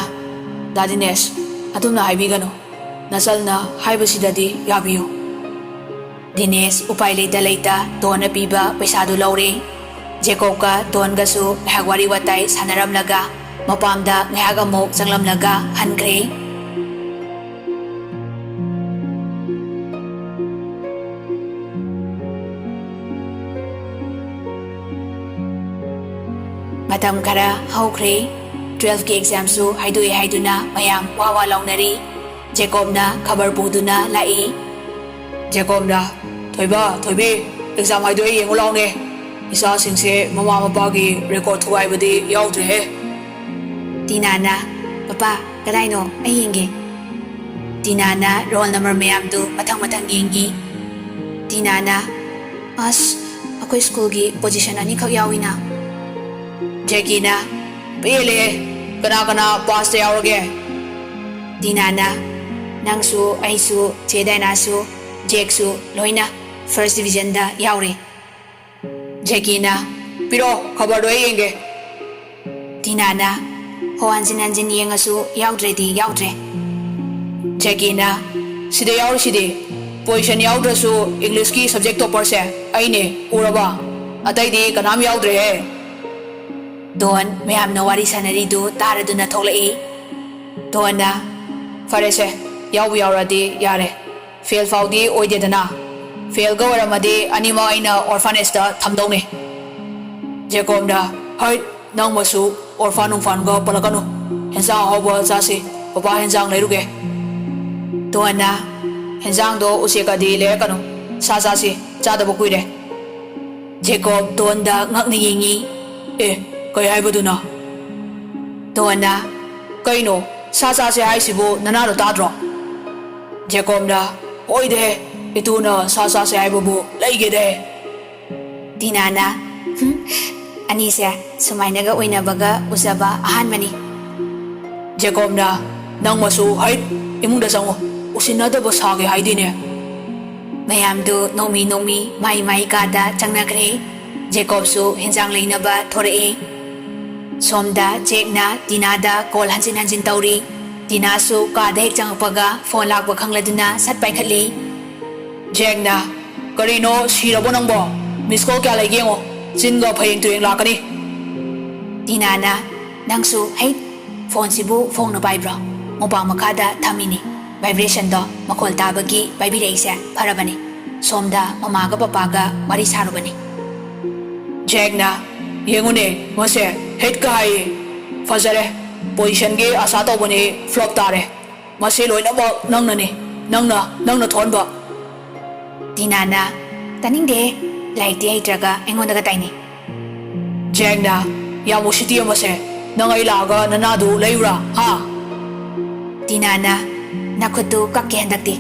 "ꯗꯥ ꯗꯤꯅꯦꯁ, ꯑꯗꯨꯝꯅ ꯍꯥꯏꯕꯤꯒꯅꯨ꯫ ꯅꯆꯜꯅ ꯍꯥꯏꯕꯁꯤꯗꯗꯤ ꯌꯥꯕꯤꯌꯨ꯫" ꯗꯤꯅꯦꯁ ꯎꯄꯥꯏ ꯂꯩꯇ ꯂꯩꯇ ꯇꯣꯟꯅ ꯄꯤꯕ ꯄꯩꯁꯥꯗꯨ ꯂꯧꯔꯦ꯫ ꯖꯦꯀꯣꯕꯀ ꯇꯣꯟꯒꯁꯨ ꯉꯥꯏꯍꯥꯛ ꯋꯥꯔꯤ ꯋꯥꯇꯥꯏ ꯁꯥꯟꯅꯔꯝꯂꯒ ꯃꯄꯥꯝꯗ ꯉꯥꯏꯍꯥꯛ ꯑꯃꯨꯛ ꯆꯪꯂꯝꯂꯒ ꯍꯟꯈ꯭ꯔꯦ꯫ ꯃꯇꯝ ꯈꯔ ꯍꯧꯈ꯭ꯔꯦ꯫ ꯇꯨꯋꯦꯜꯐꯀꯤ ꯑꯦꯛꯖꯥꯝꯁꯨ ꯍꯥꯏꯗꯣꯛꯑꯦ ꯍꯥꯏꯗꯨꯅ ꯃꯌꯥꯝ ꯋꯥ ꯋꯥ ꯂꯥꯎꯅꯔꯤ꯫ ꯖꯦꯀꯣꯕꯅ ꯈꯕꯔ ꯄꯨꯗꯨꯅ ꯂꯥꯛꯏ꯫ ꯖꯦꯀꯣꯕꯅ, "ꯊꯣꯏꯕ, ꯊꯣꯏꯕꯤ, ꯑꯦꯛꯖꯥꯝ ꯍꯥꯏꯗꯣꯛꯑꯦ, ꯌꯦꯡꯉꯨ ꯂꯥꯎꯅꯦ꯫ ꯏꯆꯥꯁꯤꯡꯁꯦ ꯃꯃꯥ ꯃꯄꯥꯒꯤ ꯔꯦꯀꯣꯔꯗ ꯊꯨꯒꯥꯏꯕꯗꯤ ꯌꯥꯎꯗ꯭ꯔꯦꯍꯦ꯫" ꯇꯤꯅꯥꯅ, "ꯄꯄꯥ, ꯀꯗꯥꯏꯅꯣ? ꯑꯩ ꯌꯦꯡꯒꯦ꯫" ꯇꯤꯅꯥꯅ ꯔꯣꯜ ꯅꯝꯕꯔ ꯃꯌꯥꯝꯗꯨ ꯃꯊꯪ ꯃꯊꯪ ꯌꯦꯡꯉꯤ꯫ ꯇꯤꯅꯥꯅ, "ꯑꯁ, ꯑꯩꯈꯣꯏ ꯁ꯭ꯀꯨꯜꯒꯤ ꯄꯣꯖꯤꯁꯟ ꯑꯅꯤꯈꯛ ꯌꯥꯎꯏꯅ꯫" ꯖꯦꯀꯤꯅ, "ꯄꯦꯜꯂꯦꯍꯦ, ꯀꯅꯥ ꯀꯅꯥ ꯄꯥꯁꯇ ꯌꯥꯎꯔꯒꯦ?" ꯇꯤꯅꯥꯅ, "ꯅꯪꯁꯨ, ꯑꯩꯁꯨ, ꯆꯦ ꯗꯥꯏꯅꯥꯁꯨ, ꯖꯦꯛꯁꯨ ꯂꯣꯏꯅ ꯐꯥꯔꯁ ꯗꯤꯕꯤꯖꯟꯗ ꯌꯥꯎꯔꯦ꯫" ꯖꯦꯀꯤꯅ, "ꯄꯤꯔꯣ, ꯈꯕꯔꯗꯣ ꯑꯩ ꯌꯦꯡꯒꯦ꯫" ꯇꯤꯅꯥꯅ, "ꯍꯣ, ꯍꯟꯖꯤꯟ ꯍꯟꯖꯤꯟ ꯌꯦꯡꯉꯁꯨ ꯌꯥꯎꯗ꯭ꯔꯦꯗꯤ ꯌꯥꯎꯗ꯭ꯔꯦ꯫" ꯖꯦꯀꯤꯅ, "ꯁꯤꯗ ꯌꯥꯎꯔꯤꯁꯤꯗꯤ?" ꯄꯣꯖꯤꯁꯟ ꯌꯥꯎꯗ꯭ꯔꯁꯨ ꯏꯪꯂꯤꯁꯀꯤ ꯁꯕꯖꯦꯛ ꯇꯣꯄꯔꯁꯦ ꯑꯩꯅꯦ, ꯎꯔꯕ? ꯑꯇꯩꯗꯤ ꯀꯅꯥꯝ ꯌꯥꯎꯗ꯭ꯔꯦꯍꯦ꯫ ꯗꯣꯟ ꯃꯌꯥꯝꯅ ꯋꯥꯔꯤ ꯁꯥꯟꯅꯔꯤꯗꯨ ꯇꯥꯔꯗꯨꯅ ꯊꯣꯛꯂꯛꯏ꯫ ꯗꯣꯟꯅ, "ꯐꯔꯦꯁꯦ, ꯌꯥꯎꯕꯨ ꯌꯥꯎꯔꯗꯤ ꯌꯥꯔꯦ꯫ ꯐꯦꯜ ꯐꯥꯎꯗꯤ ꯑꯣꯏꯗꯦꯗꯅ꯫ ꯐꯦꯜꯒ ꯑꯣꯏꯔꯝꯃꯗꯤ ꯑꯅꯤꯃꯛ ꯑꯩꯅ ꯑꯣꯔꯐꯥꯅꯦꯖꯇ ꯊꯝꯗꯧꯅꯤ꯫" ꯖꯦꯀꯣꯕꯅ, "ꯍꯩꯠ, ꯅꯪ ꯃꯁꯨ ꯑꯣꯔꯐꯥꯟ ꯅꯨꯡꯐꯥꯟꯒ ꯄꯜꯂꯛꯀꯅꯨ꯫ ꯍꯦꯟꯖꯥꯡ ꯑꯍꯥꯎꯕ ꯆꯥꯁꯤ, ꯄꯄꯥ ꯍꯦꯟꯖꯥꯡ ꯂꯩꯔꯨꯒꯦ꯫" ꯗꯣꯟꯅ, "ꯍꯦꯟꯖꯥꯡꯗꯣ ꯎꯆꯦꯛꯀꯗꯤ ꯂꯩꯔꯛꯀꯅꯨ, ꯁꯥ ꯆꯥꯁꯤ, ꯆꯥꯗꯕ ꯀꯨꯏꯔꯦ꯫" ꯖꯦꯀꯣꯕ ꯗꯣꯟꯗ ꯉꯛꯅ ꯌꯦꯡꯉꯤ꯫ "ꯑꯦ, ꯀꯩ ꯍꯥꯏꯕꯗꯨꯅ?" ꯗꯣꯟꯅ, "ꯀꯩꯅꯣ, ꯁꯥ ꯆꯥꯁꯦ ꯍꯥꯏꯁꯤꯕꯨ ꯅꯅꯥꯗꯣ ꯇꯥꯗ꯭ꯔꯣ?" ꯖꯦꯀꯣꯕꯅ, "ꯍꯣꯏꯗꯦ, ꯏꯇꯨꯅ ꯁꯥ ꯆꯥꯁꯦ ꯍꯥꯏꯕꯕꯨ ꯂꯩꯒꯦꯗꯦ꯫" ꯗꯤꯅꯥꯅ, "ꯍꯨꯝ, ꯑꯅꯤꯁꯦ ꯁꯨꯃꯥꯏꯅꯒ ꯑꯣꯏꯅꯕꯒ ꯎꯖꯕ ꯑꯍꯥꯟꯕꯅꯤ꯫" ꯖꯦꯀꯣꯕꯅ, "ꯅꯪ ꯃꯁꯨ ꯍꯩꯠ, ꯏꯃꯨꯡꯗ ꯆꯪꯉꯨ, ꯎꯁꯤꯟꯅꯗꯕ ꯁꯥꯒꯦ ꯍꯥꯏꯗꯤꯅꯦ꯫" ꯃꯌꯥꯝꯗꯨ ꯅꯣꯡꯃꯤ ꯅꯣꯡꯃꯤ ꯃꯥꯏ ꯃꯥꯏ ꯀꯥꯗ ꯆꯪꯅꯈ꯭ꯔꯦ꯫ ꯖꯦꯀꯣꯕꯁꯨ ꯍꯦꯟꯖꯥꯡ ꯂꯩꯅꯕ ꯊꯣꯔꯛꯑꯦ꯫ ꯁꯣꯝꯗ ꯖꯦꯛꯅ ꯗꯤꯅꯥꯗ ꯀꯣꯜ ꯍꯟꯖꯤꯟ ꯍꯟꯖꯤꯟ ꯇꯧꯔꯤ꯫ ꯗꯤꯅꯥꯁꯨ ꯀꯥꯗ ꯍꯦꯛ ꯆꯪꯉꯛꯄꯒ ꯐꯣꯟ ꯂꯥꯛꯄ ꯈꯪꯂꯗꯨꯅ ꯁꯠ ꯄꯥꯏꯈꯠꯂꯤ꯫ ꯖꯦꯛꯅ, "ꯀꯔꯤꯅꯣ, ꯁꯤꯔꯕꯣ ꯅꯪꯕꯣ? ꯃꯤꯁ ꯀꯣꯜ ꯀꯌꯥ ꯂꯩꯒꯦ ꯌꯦꯡꯉꯣ꯫ ꯆꯤꯟꯒ ꯐꯌꯦꯡ ꯇꯨꯌꯦꯡ ꯂꯥꯛꯀꯅꯤ꯫" ꯗꯤꯅꯥꯅ, "ꯅꯪꯁꯨ, ꯍꯩꯠ, ꯐꯣꯟꯁꯤꯕꯨ ꯐꯣꯡꯅ ꯄꯥꯏꯕ꯭ꯔꯣ? ꯃꯣꯄꯥꯡ ꯃꯈꯥꯗ ꯊꯝꯃꯤꯅꯤ꯫ ꯚꯥꯏꯕ꯭ꯔꯦꯁꯟꯗꯣ ꯃꯈꯣꯜ ꯇꯥꯕꯒꯤ ꯄꯥꯏꯕꯤꯔꯛꯏꯁꯦ ꯐꯔꯕꯅꯤ꯫ ꯁꯣꯝꯗ ꯃꯃꯥꯒ ꯄꯄꯥꯒ ꯋꯥꯔꯤ ꯁꯥꯔꯨꯕꯅꯤ꯫" ꯖꯦꯛꯅ, "ꯌꯦꯡꯉꯨꯅꯦ, ꯃꯁꯦ ꯍꯦꯠꯀ ꯍꯥꯏꯌꯦ꯫ ꯐꯖꯔꯦ, ꯄꯣꯖꯤꯁꯟꯒꯤ ꯑꯁꯥ ꯇꯧꯕꯅꯤ, ꯐ꯭ꯂꯣꯞ ꯇꯥꯔꯦ꯫ ꯃꯁꯤ ꯂꯣꯏꯅꯃꯛ ꯅꯪꯅꯅꯤ, ꯅꯪꯅ, ꯅꯪꯅ ꯊꯣꯛꯍꯟꯕ꯫" ꯗꯤꯅꯥꯅ, "ꯇꯥꯅꯤꯡꯗꯦ, ꯂꯥꯏꯔꯤꯛꯇꯤ ꯍꯩꯇ꯭ꯔꯒ ꯑꯩꯉꯣꯟꯗꯒ ꯇꯥꯏꯅꯩ꯫" ꯖꯦꯛꯅ, "ꯌꯥꯝ ꯎꯁꯤꯠꯇꯤꯌꯦ ꯃꯁꯦ꯫ ꯅꯪ ꯑꯩ ꯂꯥꯛꯑꯒ ꯅꯅꯥꯗꯨ ꯂꯩꯌꯨꯔꯥ, ꯍꯥ?" ꯗꯤꯅꯥꯅ, "ꯅꯈꯨꯠꯇꯨ ꯀꯛꯀꯦ ꯍꯟꯗꯛꯇꯤ꯫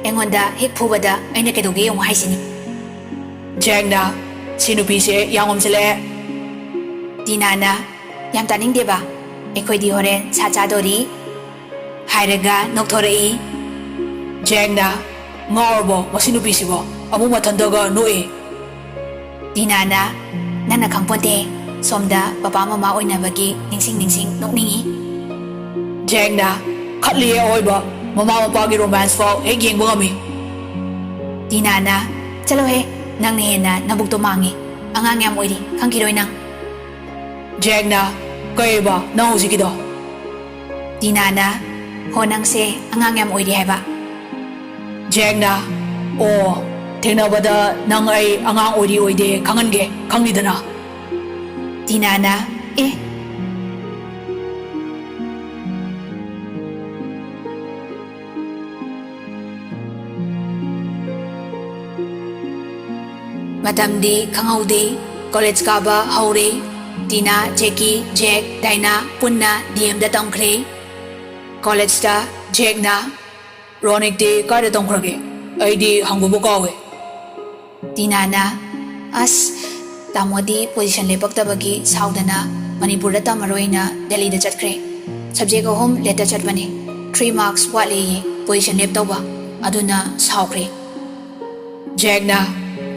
ꯑꯩꯉꯣꯟꯗ ꯍꯦꯛ ꯐꯨꯕꯗ ꯑꯩꯅ ꯀꯩꯗꯧꯒꯦ ꯌꯦꯡꯉꯨ ꯍꯥꯏꯁꯤꯅꯤ꯫" ꯖꯦꯛꯅ, "ꯁꯤ ꯅꯨꯄꯤꯁꯦ ꯌꯥꯝ ꯉꯝꯁꯤꯜꯂꯛꯑꯦ꯫" ꯗꯤꯅꯥꯅ, "ꯌꯥꯝ ꯇꯥꯅꯤꯡꯗꯦꯕ, ꯑꯩꯈꯣꯏꯗꯤ ꯍꯣꯔꯦꯟ ꯁꯥ ꯆꯥꯗꯣꯔꯤ꯫" ꯍꯥꯏꯔꯒ ꯅꯣꯛꯊꯣꯔꯛꯏ꯫ ꯖꯦꯛꯅ, "ꯉꯥꯎꯔꯕꯣ ꯃꯁꯤ ꯅꯨꯄꯤꯁꯤꯕꯣ? ꯑꯃꯨꯛ ꯃꯊꯟꯇꯒ ꯅꯣꯛꯏ꯫" ꯗꯤꯅꯥꯅ, "ꯅꯪꯅ ꯈꯪꯄꯣꯟꯇꯦ, ꯁꯣꯝꯗ ꯄꯄꯥ ꯃꯃꯥ ꯑꯣꯏꯅꯕꯒꯤ ꯅꯤꯡꯁꯤꯡ ꯅꯤꯡꯁꯤꯡ ꯅꯣꯛꯅꯤꯡꯉꯤ꯫" ꯖꯦꯛꯅ, "ꯈꯠꯂꯤꯍꯦ ꯑꯑꯣꯏꯕ, ꯃꯃꯥ ꯃꯄꯥꯒꯤ ꯔꯣꯃꯥꯟꯁ ꯐꯥꯎ ꯍꯦꯛ ꯌꯦꯡꯕ ꯉꯝꯃꯤ꯫" ꯇꯤꯅꯥꯅ, "ꯆꯠꯂꯣꯍꯦ, ꯅꯪꯅ ꯍꯦꯟꯅ ꯅꯕꯨꯛꯇꯣ ꯃꯥꯡꯉꯤ꯫ ꯑꯉꯥꯡ ꯌꯥꯝ ꯑꯣꯏꯔꯤ, ꯈꯪꯈꯤꯔꯣꯏ ꯅꯪ꯫" ꯖꯦꯛꯅ, "ꯀꯩꯕ ꯅꯪ ꯍꯧꯖꯤꯛꯀꯤꯗꯣ?" ꯇꯤꯅꯥꯅ, "ꯍꯣ, ꯅꯪꯁꯦ ꯑꯉꯥꯡ ꯌꯥꯝ ꯑꯣꯏꯔꯤ ꯍꯥꯏꯕ꯫" ꯖꯦꯛꯅ, "ꯑꯣ, ꯊꯦꯡꯅꯕꯗ ꯅꯪ ꯑꯩ ꯑꯉꯥꯡ ꯑꯣꯏꯔꯤ ꯑꯣꯏꯗꯦ ꯈꯪꯍꯟꯒꯦ, ꯈꯪꯂꯤꯗꯅ?" ꯇꯤꯅꯥꯅ, "ꯑꯦ?" ꯃꯇꯝꯗꯤ ꯈꯪꯍꯧꯗꯦ꯫ ꯀꯣꯂꯦꯖ ꯀꯥꯕ ꯍꯧꯔꯦ꯫ ꯇꯤꯅꯥ, ꯖꯦꯀꯤ, ꯖꯦꯛ, ꯗꯥꯏꯅꯥ ꯄꯨꯟꯅ ꯗꯤ ꯑꯦꯝꯗ ꯇꯝꯈ꯭ꯔꯦ꯫ ꯀꯣꯂꯦꯖꯇ ꯖꯦꯛꯅ, "ꯔꯣꯅꯤꯛꯇꯤ ꯀꯥꯏꯗ ꯇꯝꯈ꯭ꯔꯒꯦ? ꯑꯩꯗꯤ ꯍꯪꯕꯕꯨ ꯀꯥꯎꯋꯦ꯫" ꯇꯤꯅꯥꯅ, "ꯑꯁ, ꯇꯥꯃꯣꯗꯤ ꯄꯣꯖꯤꯁꯟ ꯂꯦꯞꯄꯛꯇꯕꯒꯤ ꯁꯥꯎꯗꯅ ꯃꯅꯤꯄꯨꯔꯗ ꯇꯝꯃꯔꯣꯏꯅ ꯗꯦꯜꯂꯤꯗ ꯆꯠꯈ꯭ꯔꯦ꯫ ꯁꯕꯖꯦꯛ ꯑꯍꯨꯝ ꯂꯦꯠꯇ ꯆꯠꯄꯅꯦ꯫ ꯊ꯭ꯔꯤ ꯃꯥꯔꯛꯁ ꯋꯥꯠꯂꯦꯌꯦ ꯄꯣꯖꯤꯁꯟ ꯂꯦꯞꯇꯧꯕ꯫ ꯑꯗꯨꯅ ꯁꯥꯎꯈ꯭ꯔꯦ꯫" ꯖꯦꯛꯅ,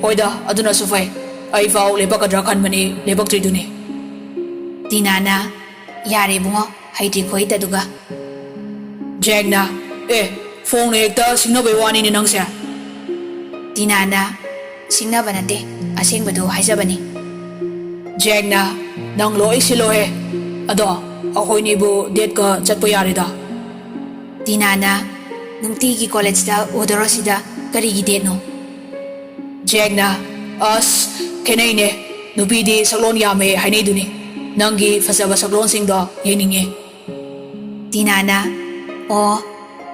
"ꯍꯣꯏꯗ, ꯑꯗꯨꯅꯁꯨ ꯐꯩ꯫ ꯑꯩꯐꯥꯎ ꯂꯦꯞꯄꯛꯀꯗ꯭ꯔꯥ ꯈꯟꯕꯅꯤ, ꯂꯦꯞꯄꯛꯇ꯭ꯔꯤꯗꯨꯅꯤ꯫" ꯇꯤꯅꯥꯅ, "ꯌꯥꯔꯦ ꯏꯕꯨꯡꯉꯣ, ꯍꯩꯇ꯭ꯔꯤ ꯈꯣꯏꯇꯗꯨꯒ꯫" ꯖꯦꯛꯅ, "ꯑꯦ, ꯐꯣꯡꯅ ꯍꯦꯛꯇ ꯁꯤꯡꯅꯕꯩ ꯋꯥꯅꯤꯅꯦ ꯅꯪꯁꯦ꯫" ꯇꯤꯅꯥꯅ, "ꯁꯤꯡꯅꯕ ꯅꯠꯇꯦ, ꯑꯁꯦꯡꯕꯗꯨ ꯍꯥꯏꯖꯕꯅꯤ꯫" ꯖꯦꯛꯅ, "ꯅꯪ ꯂꯣꯏ ꯁꯤꯜꯂꯣꯍꯦ꯫ ꯑꯗꯣ ꯑꯩꯈꯣꯏꯅꯤꯕꯨ ꯗꯦꯠꯀ ꯆꯠꯄ ꯌꯥꯔꯦꯗ꯫" ꯇꯤꯅꯥꯅ, "ꯅꯨꯡꯇꯤꯒꯤ ꯀꯣꯂꯦꯖꯇ ꯎꯗꯧꯔꯣ ꯁꯤꯗ, ꯀꯔꯤꯒꯤ ꯗꯦꯠꯅꯣ?" ꯖꯦꯛꯅ, "ꯑꯁ, ꯈꯦꯠꯅꯩꯅꯦ꯫ ꯅꯨꯄꯤꯗꯤ ꯁꯛꯂꯣꯟ ꯌꯥꯝꯃꯦ ꯍꯥꯏꯅꯩꯗꯨꯅꯤ꯫ ꯅꯪꯒꯤ ꯐꯖꯕ ꯁꯛꯂꯣꯟꯁꯤꯡꯗꯣ ꯌꯦꯡꯅꯤꯡꯉꯦ꯫" ꯇꯤꯅꯥꯅ, "ꯑꯣ,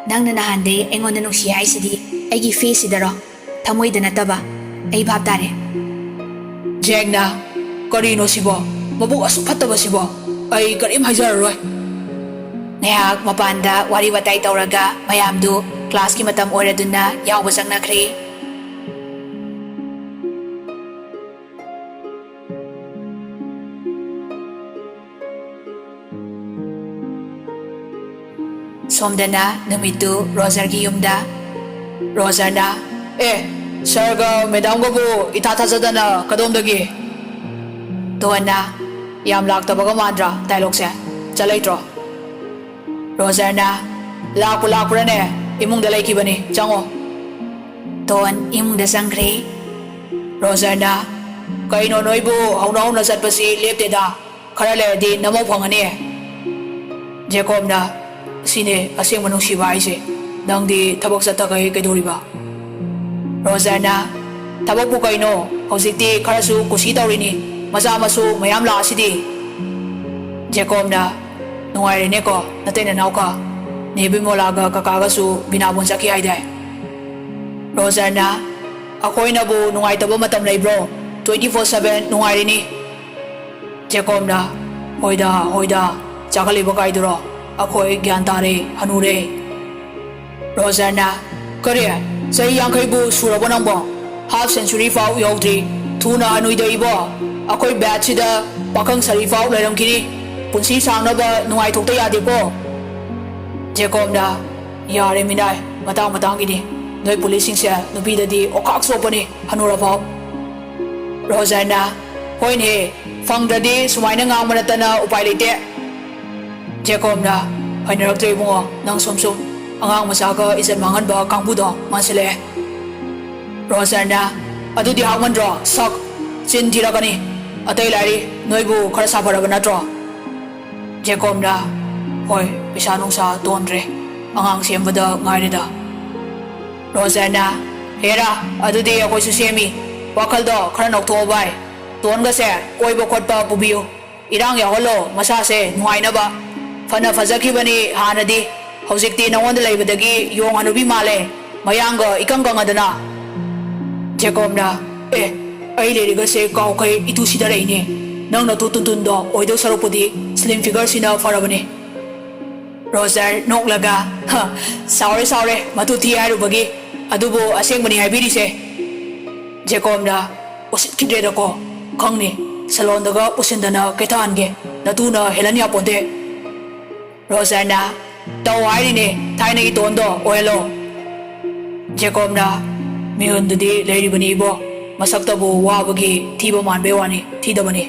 ꯅꯪꯅ ꯅꯍꯥꯟꯗꯩ ꯑꯩꯉꯣꯟꯗ ꯅꯨꯡꯁꯤ ꯍꯥꯏꯁꯤꯗꯤ ꯑꯩꯒꯤ ꯐꯦꯁꯁꯤꯗꯔꯣ? ꯊꯃꯣꯏꯗ ꯅꯠꯇꯕ꯫ ꯑꯩ ꯚꯥꯞ ꯇꯥꯔꯦ꯫" ꯖꯦꯛꯅ, "ꯀꯔꯤꯅꯣ ꯁꯤꯕꯣ? ꯃꯕꯨꯛ ꯑꯁꯨꯛ ꯐꯠꯇꯕꯁꯤꯕꯣ? ꯑꯩ ꯀꯔꯤꯝ ꯍꯥꯏꯖꯔꯔꯣꯏ꯫" ꯉꯥꯏꯍꯥꯛ ꯃꯄꯥꯟꯗ ꯋꯥꯔꯤ ꯋꯥꯇꯥꯏ ꯇꯧꯔꯒ ꯃꯌꯥꯝꯗꯨ ꯀ꯭ꯂꯥꯁꯀꯤ ꯃꯇꯝ ꯑꯣꯏꯔꯗꯨꯅ ꯌꯥꯎꯕ ꯆꯪꯅꯈ꯭ꯔꯦ꯫ ꯁꯣꯝꯗꯅ ꯅꯨꯃꯤꯠꯇꯨ ꯔꯣꯖꯔꯒꯤ ꯌꯨꯝꯗ꯫ ꯔꯣꯖꯔꯅ, "ꯑꯦ, ꯁꯥꯔꯒ ꯃꯦꯗꯥꯝꯒꯕꯨ ꯏꯊꯥ ꯊꯥꯖꯗꯅ ꯀꯗꯣꯝꯗꯒꯤ?" ꯇꯣꯟꯅ, "ꯌꯥꯝ ꯂꯥꯛꯇꯕꯒ ꯃꯥꯟꯗ꯭ꯔꯥ ꯗꯥꯏꯂꯣꯛꯁꯦ? ꯆꯠꯂꯩꯇ꯭ꯔꯣ?" ꯔꯣꯖꯔꯅ, "ꯂꯥꯛꯄꯨ ꯂꯥꯛꯄ꯭ꯔꯅꯦ? ꯏꯃꯨꯡꯗ ꯂꯩꯈꯤꯕꯅꯤ, ꯆꯪꯉꯣ꯫" ꯇꯣꯟ ꯏꯃꯨꯡꯗ ꯆꯪꯈ꯭ꯔꯦ꯫ ꯔꯣꯖꯔꯅ, "ꯀꯩꯅꯣ ꯅꯣꯏꯕꯨ ꯍꯧꯅ ꯍꯧꯅ ꯆꯠꯄꯁꯤ ꯂꯦꯞꯇꯦꯗ, ꯈꯔ ꯂꯩꯔꯗꯤ ꯅꯃꯧ ꯐꯪꯉꯅꯤ꯫" ꯖꯦꯀꯣꯕꯅ, "ꯁꯤꯅꯦ ꯑꯁꯦꯡꯕ ꯅꯨꯡꯁꯤꯕ ꯍꯥꯏꯁꯦ, ꯅꯪꯗꯤ ꯊꯕꯛ ꯆꯠꯇꯈꯩ ꯀꯩꯗꯧꯔꯤꯕ?" ꯔꯣꯖꯔꯅ, "ꯊꯕꯛꯄꯨ ꯀꯩꯅꯣ, ꯍꯧꯖꯤꯛꯇꯤ ꯈꯔꯁꯨ ꯀꯨꯁꯤ ꯇꯧꯔꯤꯅꯤ, ꯃꯆꯥ ꯃꯁꯨ ꯃꯌꯥꯝ ꯂꯥꯛꯑꯁꯤꯗꯤ꯫" ꯖꯦꯀꯣꯕꯅ, "ꯅꯨꯡꯉꯥꯏꯔꯦꯅꯦꯀꯣ ꯅꯇꯩ ꯅꯅꯥꯎꯀ, ꯅꯦ ꯕꯤꯃꯣꯂꯥꯒ ꯀꯀꯥꯒꯁꯨ ꯕꯤꯅꯥꯕꯣꯟ ꯆꯠꯈꯤ ꯍꯥꯏꯗꯥꯏ?" ꯔꯣꯖꯔꯅ, "ꯑꯩꯈꯣꯏꯅꯕꯨ ꯅꯨꯡꯉꯥꯏꯇꯕ ꯃꯇꯝ ꯂꯩꯕ꯭ꯔꯣ? Twenty four seven ꯅꯨꯡꯉꯥꯏꯔꯤꯅꯤ꯫" ꯖꯦꯀꯣꯕꯅ, "ꯍꯣꯏꯗ, ꯍꯣꯏꯗ, ꯆꯥꯈꯠꯂꯤꯕ ꯀꯥꯏꯗꯨꯔꯣ? ꯑꯩꯈꯣꯏ ꯒ꯭ꯌꯥꯟ ꯇꯥꯔꯦ, ꯍꯅꯨꯔꯦ꯫" ꯔꯣꯖꯔꯅ, "ꯀꯔꯤ? ꯆꯍꯤ ꯌꯥꯡꯈꯩꯕꯨ ꯁꯨꯔꯕꯣ ꯅꯪꯕꯣ? Half century ꯐꯥꯎ ꯌꯧꯗ꯭ꯔꯤ꯫ ꯊꯨꯅ ꯍꯅꯨꯏꯗ ꯏꯕꯣ꯫ ꯑꯩꯈꯣꯏ batchꯁꯤꯗ ꯄꯥꯈꯪ ꯁꯥꯔꯤ ꯐꯥꯎ ꯂꯩꯔꯝꯈꯤꯅꯤ꯫ ꯄꯨꯟꯁꯤ ꯁꯥꯡꯅꯕ ꯅꯨꯡꯉꯥꯏꯊꯣꯛꯇ ꯌꯥꯗꯦꯀꯣ꯫" ꯖꯦꯀꯣꯕꯅ, "ꯌꯥꯔꯦ ꯃꯤꯅꯥꯏ, ꯃꯇꯥꯡ ꯃꯇꯥꯡꯒꯤꯅꯤ꯫ ꯅꯣꯏ ꯄꯨꯂꯤꯁꯁꯤꯡꯁꯦ ꯅꯨꯄꯤꯗꯗꯤ ꯑꯣꯈꯥꯛ ꯆꯣꯞꯄꯅꯤ, ꯍꯅꯨꯔꯐꯥꯎ꯫" ꯔꯣꯖꯔꯅ, "ꯍꯣꯏꯅꯦ, ꯐꯪꯗ꯭ꯔꯗꯤ ꯁꯨꯃꯥꯏꯅ ꯉꯥꯡꯕ ꯅꯠꯇꯅ ꯎꯄꯥꯏ ꯂꯩꯇꯦ꯫" ꯖꯦꯀꯣꯕꯅ, "ꯍꯩꯅꯔꯛꯇ꯭ꯔꯦ ꯏꯕꯨꯡꯉꯣ, ꯅꯪ ꯁꯨꯝ ꯁꯨꯝ ꯑꯉꯥꯡ ꯃꯆꯥꯒ ꯏꯖꯠ ꯃꯥꯡꯍꯟꯕ ꯀꯥꯡꯕꯨꯗꯣ ꯃꯥꯟꯁꯤꯜꯂꯛꯑꯦ꯫" ꯔꯣꯖꯔꯅ, "ꯑꯗꯨꯗꯤ ꯍꯥꯎꯃꯟꯗ꯭ꯔꯣ? ꯁꯛ! ꯆꯤꯟ ꯊꯤꯔꯛꯀꯅꯤ꯫ ꯑꯇꯩ ꯂꯥꯏꯔꯤ, ꯅꯣꯏꯕꯨ ꯈꯔ ꯁꯥꯐꯔꯕ ꯅꯠꯇ꯭ꯔꯣ?" ꯖꯦꯀꯣꯕꯅ, "ꯍꯣꯏ, ꯄꯩꯁꯥ ꯅꯨꯡꯁꯥ ꯇꯣꯟꯗ꯭ꯔꯦ, ꯑꯉꯥꯡ ꯁꯦꯝꯕꯗ ꯉꯥꯏꯔꯦꯗ꯫" ꯔꯣꯖꯔꯅ, "ꯍꯦꯔꯥ, ꯑꯗꯨꯗꯤ ꯑꯩꯈꯣꯏꯁꯨ ꯁꯦꯝꯃꯤ꯫ ꯋꯥꯈꯜꯗꯣ ꯈꯔ ꯅꯧꯊꯣꯛꯑꯣ ꯚꯥꯏ꯫ ꯇꯣꯟꯒꯁꯦ ꯀꯣꯏꯕ ꯈꯣꯠꯄ ꯄꯨꯕꯤꯌꯨ꯫ ꯏꯔꯥꯡ ꯌꯥꯎꯍꯜꯂꯣ ꯃꯁꯥꯁꯦ ꯅꯨꯡꯉꯥꯏꯅꯕ꯫ ꯐꯅ ꯐꯖꯈꯤꯕꯅꯤ ꯍꯥꯟꯅꯗꯤ, ꯍꯧꯖꯤꯛꯇꯤ ꯅꯉꯣꯟꯗ ꯂꯩꯕꯗꯒꯤ ꯌꯣꯡ ꯍꯅꯨꯕꯤ ꯃꯥꯜꯂꯦ, ꯃꯌꯥꯡꯒ ꯏꯀꯪ ꯀꯪꯉꯗꯅ꯫" ꯖꯦꯀꯣꯕꯅ, "ꯑꯦ, ꯑꯩ ꯂꯩꯔꯤꯒꯁꯦ ꯀꯥꯎꯈꯩ ꯏꯇꯨ ꯁꯤꯗꯔꯛꯏꯅꯦ꯫ ꯅꯪ ꯅꯇꯨ ꯇꯨꯟꯇꯨꯟꯗꯣ ꯑꯣꯏꯗꯧ ꯁꯔꯨꯛꯄꯨꯗꯤ slim figureꯁꯤꯅ ꯐꯔꯕꯅꯦ꯫" ꯔꯣꯖꯔ ꯅꯣꯛꯂꯒ, "ꯍ, ꯁꯥꯎꯔꯦ ꯁꯥꯎꯔꯦ, ꯃꯇꯨ ꯊꯤ ꯍꯥꯏꯔꯨꯕꯒꯤ꯫ ꯑꯗꯨꯕꯨ ꯑꯁꯦꯡꯕꯅꯤ ꯍꯥꯏꯕꯤꯔꯤꯁꯦ꯫" ꯖꯦꯀꯣꯕꯅ, "ꯎꯁꯤꯠꯈꯤꯗ꯭ꯔꯦꯗꯀꯣ꯫ ꯈꯪꯅꯤ, ꯁꯂꯣꯟꯗꯒ ꯄꯨꯁꯤꯟꯗꯅ ꯀꯩꯊꯍꯟꯒꯦ꯫ ꯅꯇꯨꯅ ꯍꯦꯜꯍꯟ ꯌꯥꯄꯣꯟꯇꯦ꯫" ꯔꯣꯖꯔꯅ, "ꯇꯧ ꯍꯥꯏꯔꯤꯅꯦ, ꯊꯥꯏꯅꯒꯤ ꯇꯣꯟꯗꯣ ꯑꯣꯏꯍꯜꯂꯣ꯫" ꯖꯦꯀꯣꯕꯅ, "ꯃꯤꯍꯨꯟꯗꯨꯗꯤ ꯂꯩꯔꯤꯕꯅꯤ ꯏꯕꯣ, ꯃꯁꯛꯇꯕꯨ ꯋꯥꯕꯒꯤ ꯊꯤꯕ ꯃꯥꯟꯕꯩ ꯋꯥꯅꯤ, ꯊꯤꯗꯕꯅꯤ꯫"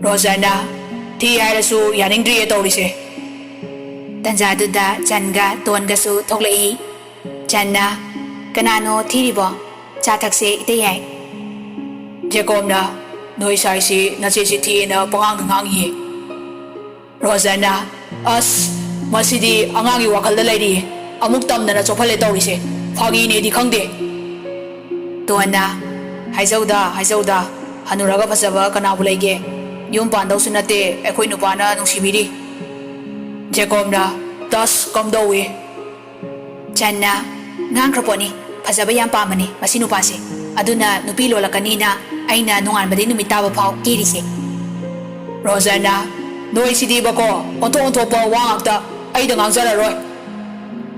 ꯔꯣꯖꯔꯅ, "ꯊꯤ ꯍꯥꯏꯔꯁꯨ ꯌꯥꯅꯤꯡꯗ꯭ꯔꯤꯌꯦ ꯇꯧꯔꯤꯁꯦ꯫" ꯇꯟꯖꯥꯗꯨꯗ ꯆꯟꯒ ꯇꯣꯟꯒꯁꯨ ꯊꯣꯛꯂꯛꯏ꯫ ꯆꯟꯅ, ꯀꯅꯥꯅꯣ ꯊꯤꯔꯤꯕꯣ? ꯆꯥ ꯊꯛꯁꯦ, ꯏꯇꯩ ꯌꯥꯏ꯫ ꯖꯦꯀꯣꯕꯅ, "ꯅꯣꯏ ꯁꯥꯏꯁꯤ ꯅꯆꯦꯁꯤ ꯊꯤꯑꯦꯅ ꯄꯉꯥꯡꯗ ꯉꯥꯡꯉꯤꯌꯦ꯫" ꯔꯣꯖꯔꯅ, "ꯑꯁ, ꯃꯁꯤꯗꯤ ꯑꯉꯥꯡꯒꯤ ꯋꯥꯈꯜꯗ ꯂꯩꯔꯤꯌꯦ꯫ ꯑꯃꯨꯛ ꯇꯝꯗꯅ ꯆꯣꯞꯍꯜꯂꯦ ꯇꯧꯔꯤꯁꯦ꯫ ꯐꯥꯒꯤꯅꯦꯗꯤ ꯈꯪꯗꯦ꯫" ꯇꯣꯟꯅ, "ꯍꯥꯏꯖꯧꯗ, ꯍꯥꯏꯖꯧꯗ꯫ ꯍꯅꯨꯔꯒ ꯐꯖꯕ ꯀꯅꯥꯕꯨ ꯂꯩꯒꯦ? ꯌꯨꯝ ꯄꯥꯟꯗꯧꯁꯨ ꯅꯠꯇꯦ, ꯑꯩꯈꯣꯏ ꯅꯨꯄꯥꯅ ꯅꯨꯡꯁꯤꯕꯤꯔꯤ꯫" ꯖꯦꯀꯣꯕꯅ, "ꯇꯁ, ꯀꯝꯗꯧꯏ?" ꯆꯟꯅ, "ꯉꯥꯡꯈ꯭ꯔ ꯄꯣꯠꯅꯤ, ꯐꯖꯕ ꯌꯥꯝ ꯄꯥꯝꯕꯅꯤ ꯃꯁꯤ ꯅꯨꯄꯥꯁꯦ꯫ ꯑꯗꯨꯅ ꯅꯨꯄꯤ ꯂꯣꯜꯂꯛꯀꯅꯤꯅ ꯑꯩꯅ ꯅꯣꯡꯉꯥꯟꯕꯗꯩ ꯅꯨꯃꯤꯠ ꯇꯥꯕ ꯐꯥꯎ ꯀꯦꯔꯤꯁꯦ꯫" ꯔꯣꯖꯔꯅ, "ꯅꯣꯏꯁꯤꯗꯤꯕꯀꯣ, ꯑꯣꯟꯊꯣꯛ ꯑꯣꯟꯊꯣꯛꯄ ꯋꯥ ꯉꯥꯛꯇ, ꯑꯩꯗ ꯉꯥꯡꯖꯔꯔꯣꯏ꯫"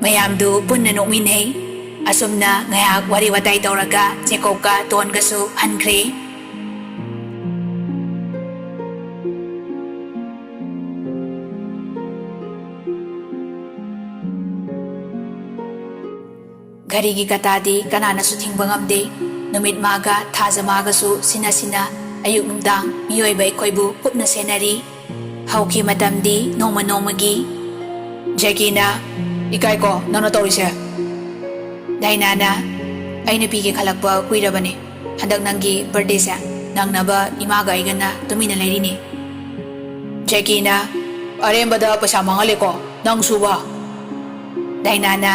ꯃꯌꯥꯝꯗꯨ ꯄꯨꯟꯅ ꯅꯣꯛꯃꯤꯟꯅꯩ꯫ ꯑꯁꯨꯝꯅ ꯉꯥꯏꯍꯥꯛ ꯋꯥꯔꯤ ꯋꯥꯇꯥꯏ ꯇꯧꯔꯒ ꯖꯦꯀꯣꯕꯀ ꯇꯣꯟꯒꯁꯨ ꯍꯟꯈ꯭ꯔꯦ꯫ ꯘꯔꯤꯒꯤ ꯀꯇꯥꯗꯤ ꯀꯅꯥꯅꯁꯨ ꯊꯤꯡꯕ ꯉꯝꯗꯦ꯫ ꯅꯨꯃꯤꯠ ꯃꯥꯒ ꯊꯥꯖ ꯃꯥꯒꯁꯨ ꯁꯤꯟꯅ ꯁꯤꯟꯅ ꯑꯌꯨꯛ ꯅꯨꯡꯗꯥꯡ ꯃꯤꯑꯣꯏꯕ ꯑꯩꯈꯣꯏꯕꯨ ꯀꯨꯞꯅ ꯁꯦꯟꯅꯔꯤ꯫ ꯍꯧꯈꯤ ꯃꯇꯝꯗꯤ ꯅꯣꯡꯃ ꯅꯣꯡꯃꯒꯤ꯫ ꯖꯦꯀꯤꯅ, "ꯏꯀꯥꯏꯀꯣ ꯅꯪꯅ ꯇꯧꯔꯤꯁꯦ?" ꯗꯥꯏꯅꯥꯅ, "ꯑꯩꯅ ꯄꯤꯒꯦ ꯈꯜꯂꯛꯄ ꯀꯨꯏꯔꯕꯅꯤ꯫ ꯍꯟꯗꯛ ꯅꯪꯒꯤ ꯕꯥꯔꯗꯦꯁꯦ ꯅꯪꯅꯕ ꯏꯃꯥꯒ ꯑꯩꯒꯅ ꯇꯨꯃꯤꯟꯅ ꯂꯩꯔꯤꯅꯤ꯫" ꯖꯦꯀꯤꯅ, "ꯑꯔꯦꯝꯕꯗ ꯄꯩꯁꯥ ꯃꯥꯡꯍꯜꯂꯦꯀꯣ ꯅꯪ ꯁꯨꯕ?" ꯗꯥꯏꯅꯥꯅ,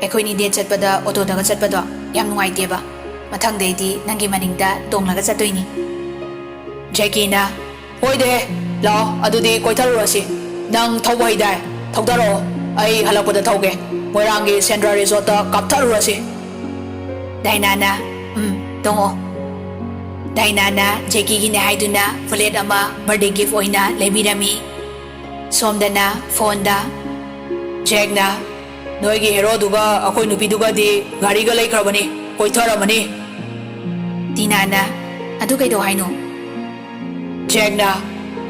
"ꯑꯩꯈꯣꯏꯅꯤ ꯗꯦꯠ ꯆꯠꯄꯗ ꯑꯣꯇꯣꯗꯒ ꯆꯠꯄꯗꯣ ꯌꯥꯝ ꯅꯨꯡꯉꯥꯏꯇꯦꯕ꯫ ꯃꯊꯪꯗꯩꯗꯤ ꯅꯪꯒꯤ ꯃꯅꯤꯡꯗ ꯇꯣꯡꯂꯒ ꯆꯠꯇꯣꯏꯅꯤ꯫" ꯖꯦꯀꯤꯅ, "ꯍꯣꯏꯗꯦ, ꯂꯥꯛꯑꯣ, ꯑꯗꯨꯗꯤ ꯀꯣꯏꯊꯔꯨꯔꯁꯤ꯫ ꯅꯪ ꯊꯧꯕ ꯍꯩꯗꯥꯏ? ꯊꯧꯗꯔꯛꯑꯣ, ꯑꯩ ꯍꯜꯂꯛꯄꯗ ꯊꯧꯒꯦ꯫ ꯃꯣꯏꯔꯥꯡꯒꯤ ꯁꯦꯟꯗ꯭ꯔꯥ ꯔꯤꯖꯣꯔꯠꯇ ꯀꯥꯞꯊꯔꯨꯔꯁꯤ꯫" ꯗꯥꯏꯅꯥꯅ, "ꯎꯝ, ꯇꯣꯡꯉꯣ꯫" ꯗꯥꯏꯅꯥꯅ ꯖꯦꯀꯤꯒꯤꯅꯦ ꯍꯥꯏꯗꯨꯅ ꯐ꯭ꯂꯦꯠ ꯑꯃ ꯕꯥꯔꯗꯦ ꯒꯤꯐ ꯑꯣꯏꯅ ꯂꯩꯕꯤꯔꯝꯃꯤ꯫ ꯁꯣꯝꯗꯅ ꯐꯣꯟꯗ, "ꯖꯦꯛꯅ, ꯅꯣꯏꯒꯤ ꯍꯦꯔꯣꯗꯨꯒ ꯑꯩꯈꯣꯏ ꯅꯨꯄꯤꯗꯨꯒꯗꯤ ꯒꯥꯔꯤꯒ ꯂꯩꯈ꯭ꯔꯕꯅꯤ, ꯀꯣꯏꯊꯔꯝꯃꯅꯤ꯫" ꯇꯤꯅꯥꯅ, "ꯑꯗꯨ ꯀꯩꯗꯧ ꯍꯥꯏꯅꯣ?" ꯖꯦꯛꯅ,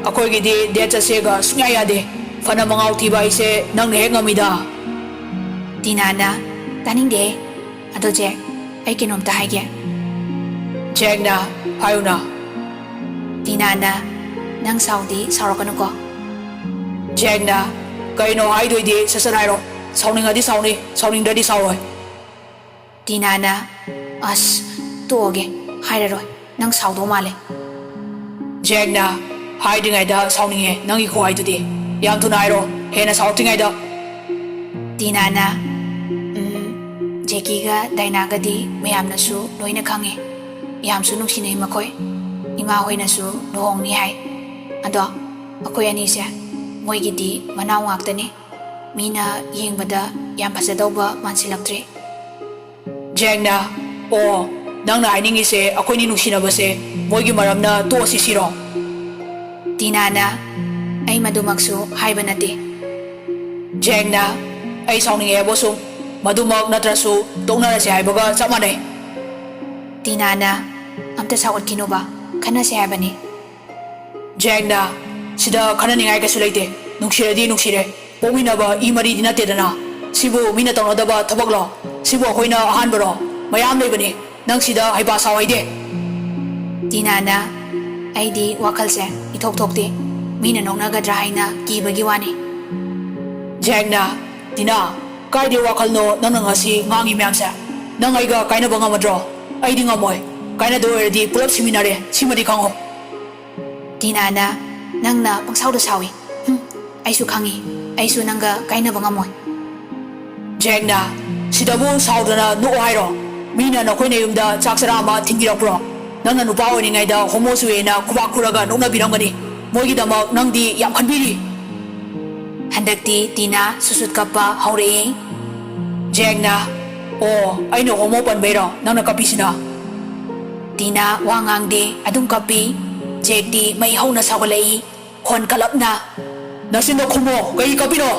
"ꯑꯩꯈꯣꯏꯒꯤꯗꯤ ꯗꯦꯠ ꯆꯠꯁꯦꯒ ꯁꯨꯡꯌꯥ ꯌꯥꯗꯦ꯫ ꯐꯅ ꯃꯉꯥꯎ ꯊꯤꯕ ꯑꯩꯁꯦ ꯅꯪꯅ ꯍꯦꯛ ꯉꯝꯃꯤꯗ꯫" ꯇꯤꯅꯥꯅ, "ꯇꯥꯅꯤꯡꯗꯦꯍꯦ꯫ ꯑꯗꯣ ꯖꯦꯛ, ꯑꯩ ꯀꯩꯅꯣꯝꯇ ꯍꯥꯏꯒꯦ꯫" ꯖꯦꯛꯅ, "ꯍꯥꯏꯌꯨꯅ꯫" ꯇꯤꯅꯥꯅ, "ꯅꯪ ꯁꯥꯎꯗꯤ ꯁꯥꯎꯔꯛꯀꯅꯨꯀꯣ꯫" ꯖꯦꯛꯅ, "ꯀꯩꯅꯣ ꯍꯥꯏꯗꯣꯏꯗꯤ ꯁꯠ ꯁꯠ ꯍꯥꯏꯔꯣ꯫ ꯁꯥꯎꯅꯤꯡꯉꯗꯤ ꯁꯥꯎꯅꯤ, ꯁꯥꯎꯅꯤꯡꯗ꯭ꯔꯗꯤ ꯁꯥꯎꯔꯣꯏ꯫" ꯇꯤꯅꯥꯅ, "ꯑꯁ, ꯇꯣꯛꯑꯒꯦ, ꯍꯥꯏꯔꯔꯣꯏ, ꯅꯪ ꯁꯥꯎꯗꯧ ꯃꯥꯜꯂꯦ꯫" ꯖꯦꯛꯅ, "ꯍꯥꯏꯗ꯭ꯔꯤꯉꯩꯗ ꯁꯥꯎꯅꯤꯡꯉꯦ ꯅꯪꯒꯤ ꯈꯨꯍꯥꯏꯗꯨꯗꯤ꯫ ꯌꯥꯝ ꯊꯨꯅ ꯍꯥꯏꯔꯣ, ꯍꯦꯟꯅ ꯁꯥꯎꯔꯛꯇ꯭ꯔꯤꯉꯩꯗ꯫" ꯇꯤꯅꯥꯅ, "ꯎꯝ, ꯖꯦꯀꯤꯒ ꯗꯥꯏꯅꯥꯒꯗꯤ ꯃꯌꯥꯝꯅꯁꯨ ꯂꯣꯏꯅ ꯈꯪꯉꯦ꯫ ꯌꯥꯝꯁꯨ ꯅꯨꯡꯁꯤꯅꯩ ꯃꯈꯣꯏ꯫ ꯏꯃꯥ ꯍꯣꯏꯅꯁꯨ ꯂꯨꯍꯣꯡꯅꯤ ꯍꯥꯏ꯫ ꯑꯗꯣ ꯑꯩꯈꯣꯏ ꯑꯅꯤꯁꯦ ꯃꯣꯏꯒꯤꯗꯤ ꯃꯅꯥꯎ ꯉꯥꯛꯇꯅꯤ꯫ ꯃꯤꯅ ꯌꯦꯡꯕꯗ ꯌꯥꯝ ꯐꯖꯗꯧꯕ ꯃꯥꯟꯁꯤꯜꯂꯛꯇ꯭ꯔꯦ꯫" ꯖꯦꯛꯅ, "ꯑꯣ, ꯅꯪꯅ ꯍꯥꯏꯅꯤꯡꯉꯤꯁꯦ ꯑꯩꯈꯣꯏꯅꯤ ꯅꯨꯡꯁꯤꯅꯕꯁꯦ ꯃꯣꯏꯒꯤ ꯃꯔꯝꯅ ꯇꯣꯛꯑꯁꯤ ꯁꯤꯔꯣ?" ꯇꯤꯅꯥꯅ, "ꯑꯩ ꯃꯗꯨꯃꯛꯁꯨ ꯍꯥꯏꯕ ꯅꯠꯇꯦ꯫" ꯖꯦꯛꯅ, "ꯑꯩ ꯁꯥꯎꯅꯤꯡꯉꯦ ꯍꯥꯏꯕ ꯁꯨꯝ, ꯃꯗꯨꯃꯛ ꯅꯠꯇ꯭ꯔꯁꯨ ꯇꯣꯛꯅꯔꯁꯦ ꯍꯥꯏꯕꯒ ꯆꯞ ꯃꯥꯟꯅꯩ꯫" ꯇꯤꯅꯥꯅ, "ꯑꯝꯇ ꯁꯥꯎꯒꯠꯈꯤꯅꯣꯕ, ꯈꯟꯅꯁꯦ ꯍꯥꯏꯕꯅꯤ꯫" ꯖꯦꯛꯅ, "ꯁꯤꯗ ꯈꯟꯅꯅꯤꯡꯉꯥꯏ ꯀꯩꯁꯨ ꯂꯩꯇꯦ꯫ ꯅꯨꯡꯁꯤꯔꯗꯤ ꯅꯨꯡꯁꯤꯔꯦ꯫ ꯄꯣꯛꯃꯤꯟꯅꯕ ꯏ ꯃꯔꯤꯗꯤ ꯅꯠꯇꯦꯗꯅ꯫ ꯁꯤꯕꯨ ꯃꯤꯅ ꯇꯧꯅꯗꯕ ꯊꯕꯛꯂꯣ? ꯁꯤꯕꯨ ꯑꯩꯈꯣꯏꯅ ꯑꯍꯥꯟꯕꯔꯣ? ꯃꯌꯥꯝ ꯂꯩꯕꯅꯤ꯫ ꯅꯪ ꯁꯤꯗ ꯍꯩꯄꯥ ꯁꯥꯎ ꯍꯥꯏꯗꯦ꯫" ꯇꯤꯅꯥꯅ, "ꯑꯩꯗꯤ ꯋꯥꯈꯜꯁꯦ ꯏꯊꯣꯛ ꯊꯣꯛꯇꯦ꯫ ꯃꯤꯅ ꯅꯣꯛꯅꯒꯗ꯭ꯔꯥ ꯍꯥꯏꯅ ꯀꯤꯕꯒꯤ ꯋꯥꯅꯤ꯫" ꯖꯦꯛꯅ, "ꯇꯤꯅꯥ, ꯀꯥꯏꯗꯩ ꯋꯥꯈꯜꯅꯣ ꯅꯪꯅ ꯉꯁꯤ ꯉꯥꯡꯉꯤ ꯃꯌꯥꯝꯁꯦ? ꯅꯪ ꯑꯩꯒ ꯀꯥꯏꯅꯕ ꯉꯝꯃꯗ꯭ꯔꯣ? ꯑꯩꯗꯤ ꯉꯝꯃꯣꯏ꯫ ꯀꯥꯏꯅꯗꯣꯏ ꯑꯣꯏꯔꯗꯤ ꯄꯨꯂꯞ ꯁꯤꯃꯤꯟꯅꯔꯦ, ꯁꯤꯃꯗꯤ ꯈꯪꯉꯣ꯫" ꯇꯤꯅꯥꯅ, "ꯅꯪꯅ ꯄꯪꯁꯥꯎꯗ ꯁꯥꯎꯏ꯫ ꯍꯨꯝ, ꯑꯩꯁꯨ ꯈꯪꯉꯤ, ꯑꯩꯁꯨ ꯅꯪꯒ ꯀꯥꯏꯅꯕ ꯉꯝꯃꯣꯏ꯫" ꯖꯦꯛꯅ, "ꯁꯤꯗꯕꯨ ꯁꯥꯎꯗꯅ ꯅꯣꯛꯑꯣ ꯍꯥꯏꯔꯣ? ꯃꯤꯅ ꯅꯈꯣꯏ ꯅꯌꯨꯝꯗ ꯆꯥꯛ ꯆꯔꯥ ꯑꯃ ꯊꯤꯟꯕꯤꯔꯛꯄ꯭ꯔꯣ? ꯅꯪꯅ ꯅꯨꯄꯥ ꯑꯣꯏꯔꯤꯉꯩꯗ ꯍꯣꯃꯣ ꯆꯨꯏꯌꯦꯅ ꯈꯨꯕꯥꯛ ꯈꯨꯔꯒ ꯅꯣꯛꯅꯕꯤꯔꯝꯒꯅꯤ꯫ ꯃꯣꯏꯒꯤꯗꯃꯛ ꯅꯪꯗꯤ ꯌꯥꯝ ꯈꯟꯕꯤꯔꯤ꯫" ꯍꯟꯗꯛꯇꯤ ꯇꯤꯅꯥ ꯁꯨꯁꯨꯠ ꯀꯞꯄ ꯍꯧꯔꯛꯏ꯫ ꯖꯦꯛꯅ, "ꯑꯣ, ꯑꯩꯅ ꯍꯣꯃꯣ ꯄꯟꯕꯩꯔꯣ ꯅꯪꯅ ꯀꯞꯄꯤꯁꯤꯅ?" ꯇꯤꯅꯥ ꯋꯥ ꯉꯥꯡꯗꯦ, ꯑꯗꯨꯝ ꯀꯞꯄꯤ꯫ ꯖꯦꯛꯇꯤ ꯃꯩ ꯍꯧꯅ ꯁꯥꯎꯒꯠꯂꯛꯏ꯫ ꯈꯣꯟ ꯀꯜꯂꯞꯅ, "ꯅꯆꯤꯟꯗꯣ ꯈꯨꯝꯃꯣ, ꯀꯩ ꯀꯞꯄꯤꯅꯣ?"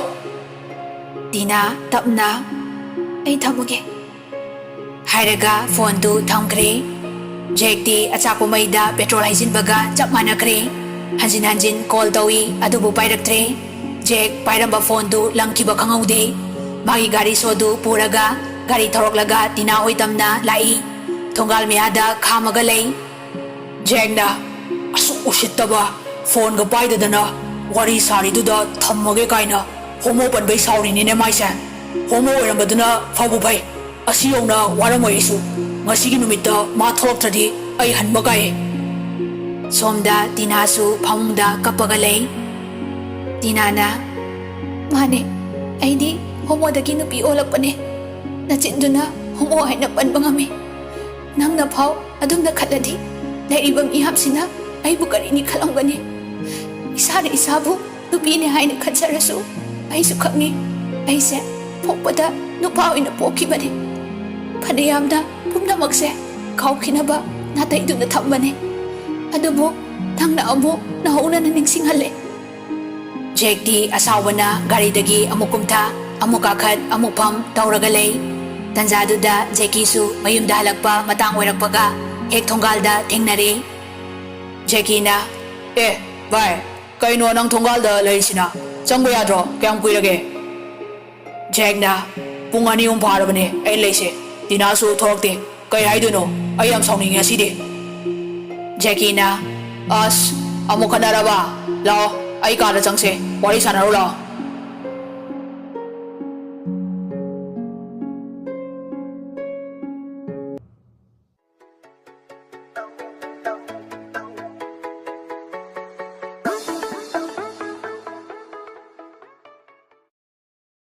ꯇꯤꯅꯥ ꯇꯞꯅ, "ꯑꯩ ꯊꯝꯃꯒꯦ" ꯍꯥꯏꯔꯒ ꯐꯣꯟꯗꯨ ꯊꯝꯈ꯭ꯔꯦ꯫ ꯖꯦꯛꯇꯤ ꯑꯆꯥꯛꯄ ꯃꯩꯗ ꯄꯦꯇ꯭ꯔꯣꯜ ꯍꯩꯖꯤꯟꯕꯒ ꯆꯞ ꯃꯥꯟꯅꯈ꯭ꯔꯦ꯫ ꯍꯟꯖꯤꯟ ꯍꯟꯖꯤꯟ ꯀꯣꯜ ꯇꯧꯏ, ꯑꯗꯨꯕꯨ ꯄꯥꯏꯔꯛꯇ꯭ꯔꯦ꯫ ꯖꯦꯛ ꯄꯥꯏꯔꯝꯕ ꯐꯣꯟꯗꯨ ꯂꯪꯈꯤꯕ ꯈꯪꯍꯧꯗꯦ꯫ ꯃꯥꯒꯤ ꯒꯥꯔꯤ ꯁꯣꯗꯨ ꯄꯨꯔꯒ ꯒꯥꯔꯤ ꯊꯧꯔꯛꯂꯒ ꯇꯤꯅꯥ ꯍꯣꯏ ꯇꯝꯅ ꯂꯥꯛꯏ꯫ ꯊꯣꯡꯒꯥꯜ ꯃꯌꯥꯗ ꯈꯥꯝꯃꯒ ꯂꯩ꯫ ꯖꯦꯛꯅ, "ꯑꯁꯨꯛ ꯎꯁꯤꯠꯇꯕ, ꯐꯣꯟꯒ ꯄꯥꯏꯗꯗꯅ ꯋꯥꯔꯤ ꯁꯥꯔꯤꯗꯨꯗ ꯊꯝꯃꯒꯦ ꯀꯥꯏꯅ ꯍꯣꯃꯣ ꯄꯟꯕꯩ ꯁꯥꯎꯔꯤꯅꯤꯅꯦ ꯃꯥꯏꯁꯦ꯫ ꯍꯣꯃꯣ ꯑꯣꯏꯔꯝꯕꯗꯨꯅ ꯐꯕꯨ ꯐꯩ꯫ ꯑꯁꯤ ꯌꯧꯅ ꯋꯥꯔꯝꯃꯣꯏ ꯑꯩꯁꯨ꯫ ꯉꯁꯤꯒꯤ ꯅꯨꯃꯤꯠꯇ ꯃꯥ ꯊꯣꯛꯂꯛꯇ꯭ꯔꯗꯤ ꯑꯩ ꯍꯟꯕ ꯀꯥꯏ꯫ ꯁꯣꯝꯗ ꯇꯤꯅꯥꯁꯨ ꯐꯃꯨꯡꯗ ꯀꯞꯄꯒ ꯂꯩ꯫ ꯇꯤꯅꯥꯅ, "ꯃꯥꯅꯦ, ꯑꯩꯗꯤ ꯍꯣꯃꯣꯗꯒꯤ ꯅꯨꯄꯤ ꯑꯣꯜꯂꯛꯄꯅꯦ꯫ ꯅꯆꯤꯟꯗꯨꯅ ꯍꯣꯃꯣ ꯍꯥꯏꯅ ꯄꯟꯕ ꯉꯝꯃꯤ꯫ ꯅꯪꯅ ꯐꯥꯎ ꯑꯗꯨꯝꯅ ꯈꯜꯂꯗꯤ ꯂꯩꯔꯤꯕ ꯃꯤꯌꯥꯝꯁꯤꯅ ꯑꯩꯕꯨ ꯀꯔꯤꯅꯤ ꯈꯜꯂꯝꯒꯅꯤ? ꯏꯁꯥꯅ ꯏꯁꯥꯕꯨ ꯅꯨꯄꯤꯅꯦ ꯍꯥꯏꯅ ꯈꯟꯖꯔꯁꯨ ꯑꯩꯁꯨ ꯈꯪꯉꯤ, ꯑꯩꯁꯦ ꯄꯣꯛꯄꯗ ꯅꯨꯄꯥ ꯑꯣꯏꯅ ꯄꯣꯛꯈꯤꯕꯅꯤ꯫ ꯐꯅꯌꯥꯝꯅ ꯄꯨꯝꯅꯃꯛꯁꯦ ꯀꯥꯎꯈꯤꯅꯕ ꯅꯥꯇꯩꯗꯨꯅ ꯊꯝꯕꯅꯤ꯫ ꯑꯗꯨꯕꯨ ꯅꯪꯅ ꯑꯃꯨꯛ ꯅꯧꯍꯧꯅꯅ ꯅꯤꯡꯁꯤꯡꯍꯜꯂꯦ꯫" ꯖꯦꯛꯇꯤ ꯑꯁꯥꯎꯕꯅ ꯒꯥꯔꯤꯗꯒꯤ ꯑꯃꯨꯛ ꯀꯨꯝꯊ, ꯑꯃꯨꯛ ꯀꯥꯈꯠ, ꯑꯃꯨꯛ ꯐꯝ ꯇꯧꯔꯒ ꯂꯩ꯫ ꯇꯟꯖꯥꯗꯨꯗ ꯖꯦꯀꯤꯁꯨ ꯃꯌꯨꯝꯗ ꯍꯜꯂꯛꯄ ꯃꯇꯥꯡ ꯑꯣꯏꯔꯛꯄꯒ ꯍꯦꯛ ꯊꯣꯡꯒꯥꯜꯗ ꯊꯦꯡꯅꯔꯦ꯫ ꯖꯦꯀꯤꯅ, "ꯑꯦ, ꯚꯥꯏ, ꯀꯩꯅꯣ ꯅꯪ ꯊꯣꯡꯒꯥꯜꯗ ꯂꯩꯔꯤꯁꯤꯅ? ꯆꯪꯕ ꯌꯥꯗ꯭ꯔꯣ? ꯀꯌꯥꯝ ꯀꯨꯏꯔꯒꯦ?" ꯖꯦꯛꯅ, "ꯄꯨꯡ ꯑꯅꯤ ꯑꯍꯨꯝ ꯐꯥꯔꯕꯅꯦ ꯑꯩ ꯂꯩꯁꯦ꯫ ꯇꯤꯅꯥꯁꯨ ꯊꯣꯛꯂꯛꯇꯦ꯫ ꯀꯩ ꯍꯥꯏꯗꯣꯏꯅꯣ? ꯑꯩ ꯌꯥꯝ ꯁꯥꯎꯅꯤꯡꯉꯦ ꯉꯁꯤꯗꯤ꯫" ꯖꯦꯀꯤꯅ, "ꯑꯁ, ꯑꯃꯨꯛ ꯈꯠꯅꯔꯕ? ꯂꯥꯛꯑꯣ, ꯑꯩ ꯀꯥꯗ ꯆꯪꯁꯦ, ꯋꯥꯔꯤ ꯁꯥꯟꯅꯔꯨ ꯂꯥꯛꯑꯣ꯫"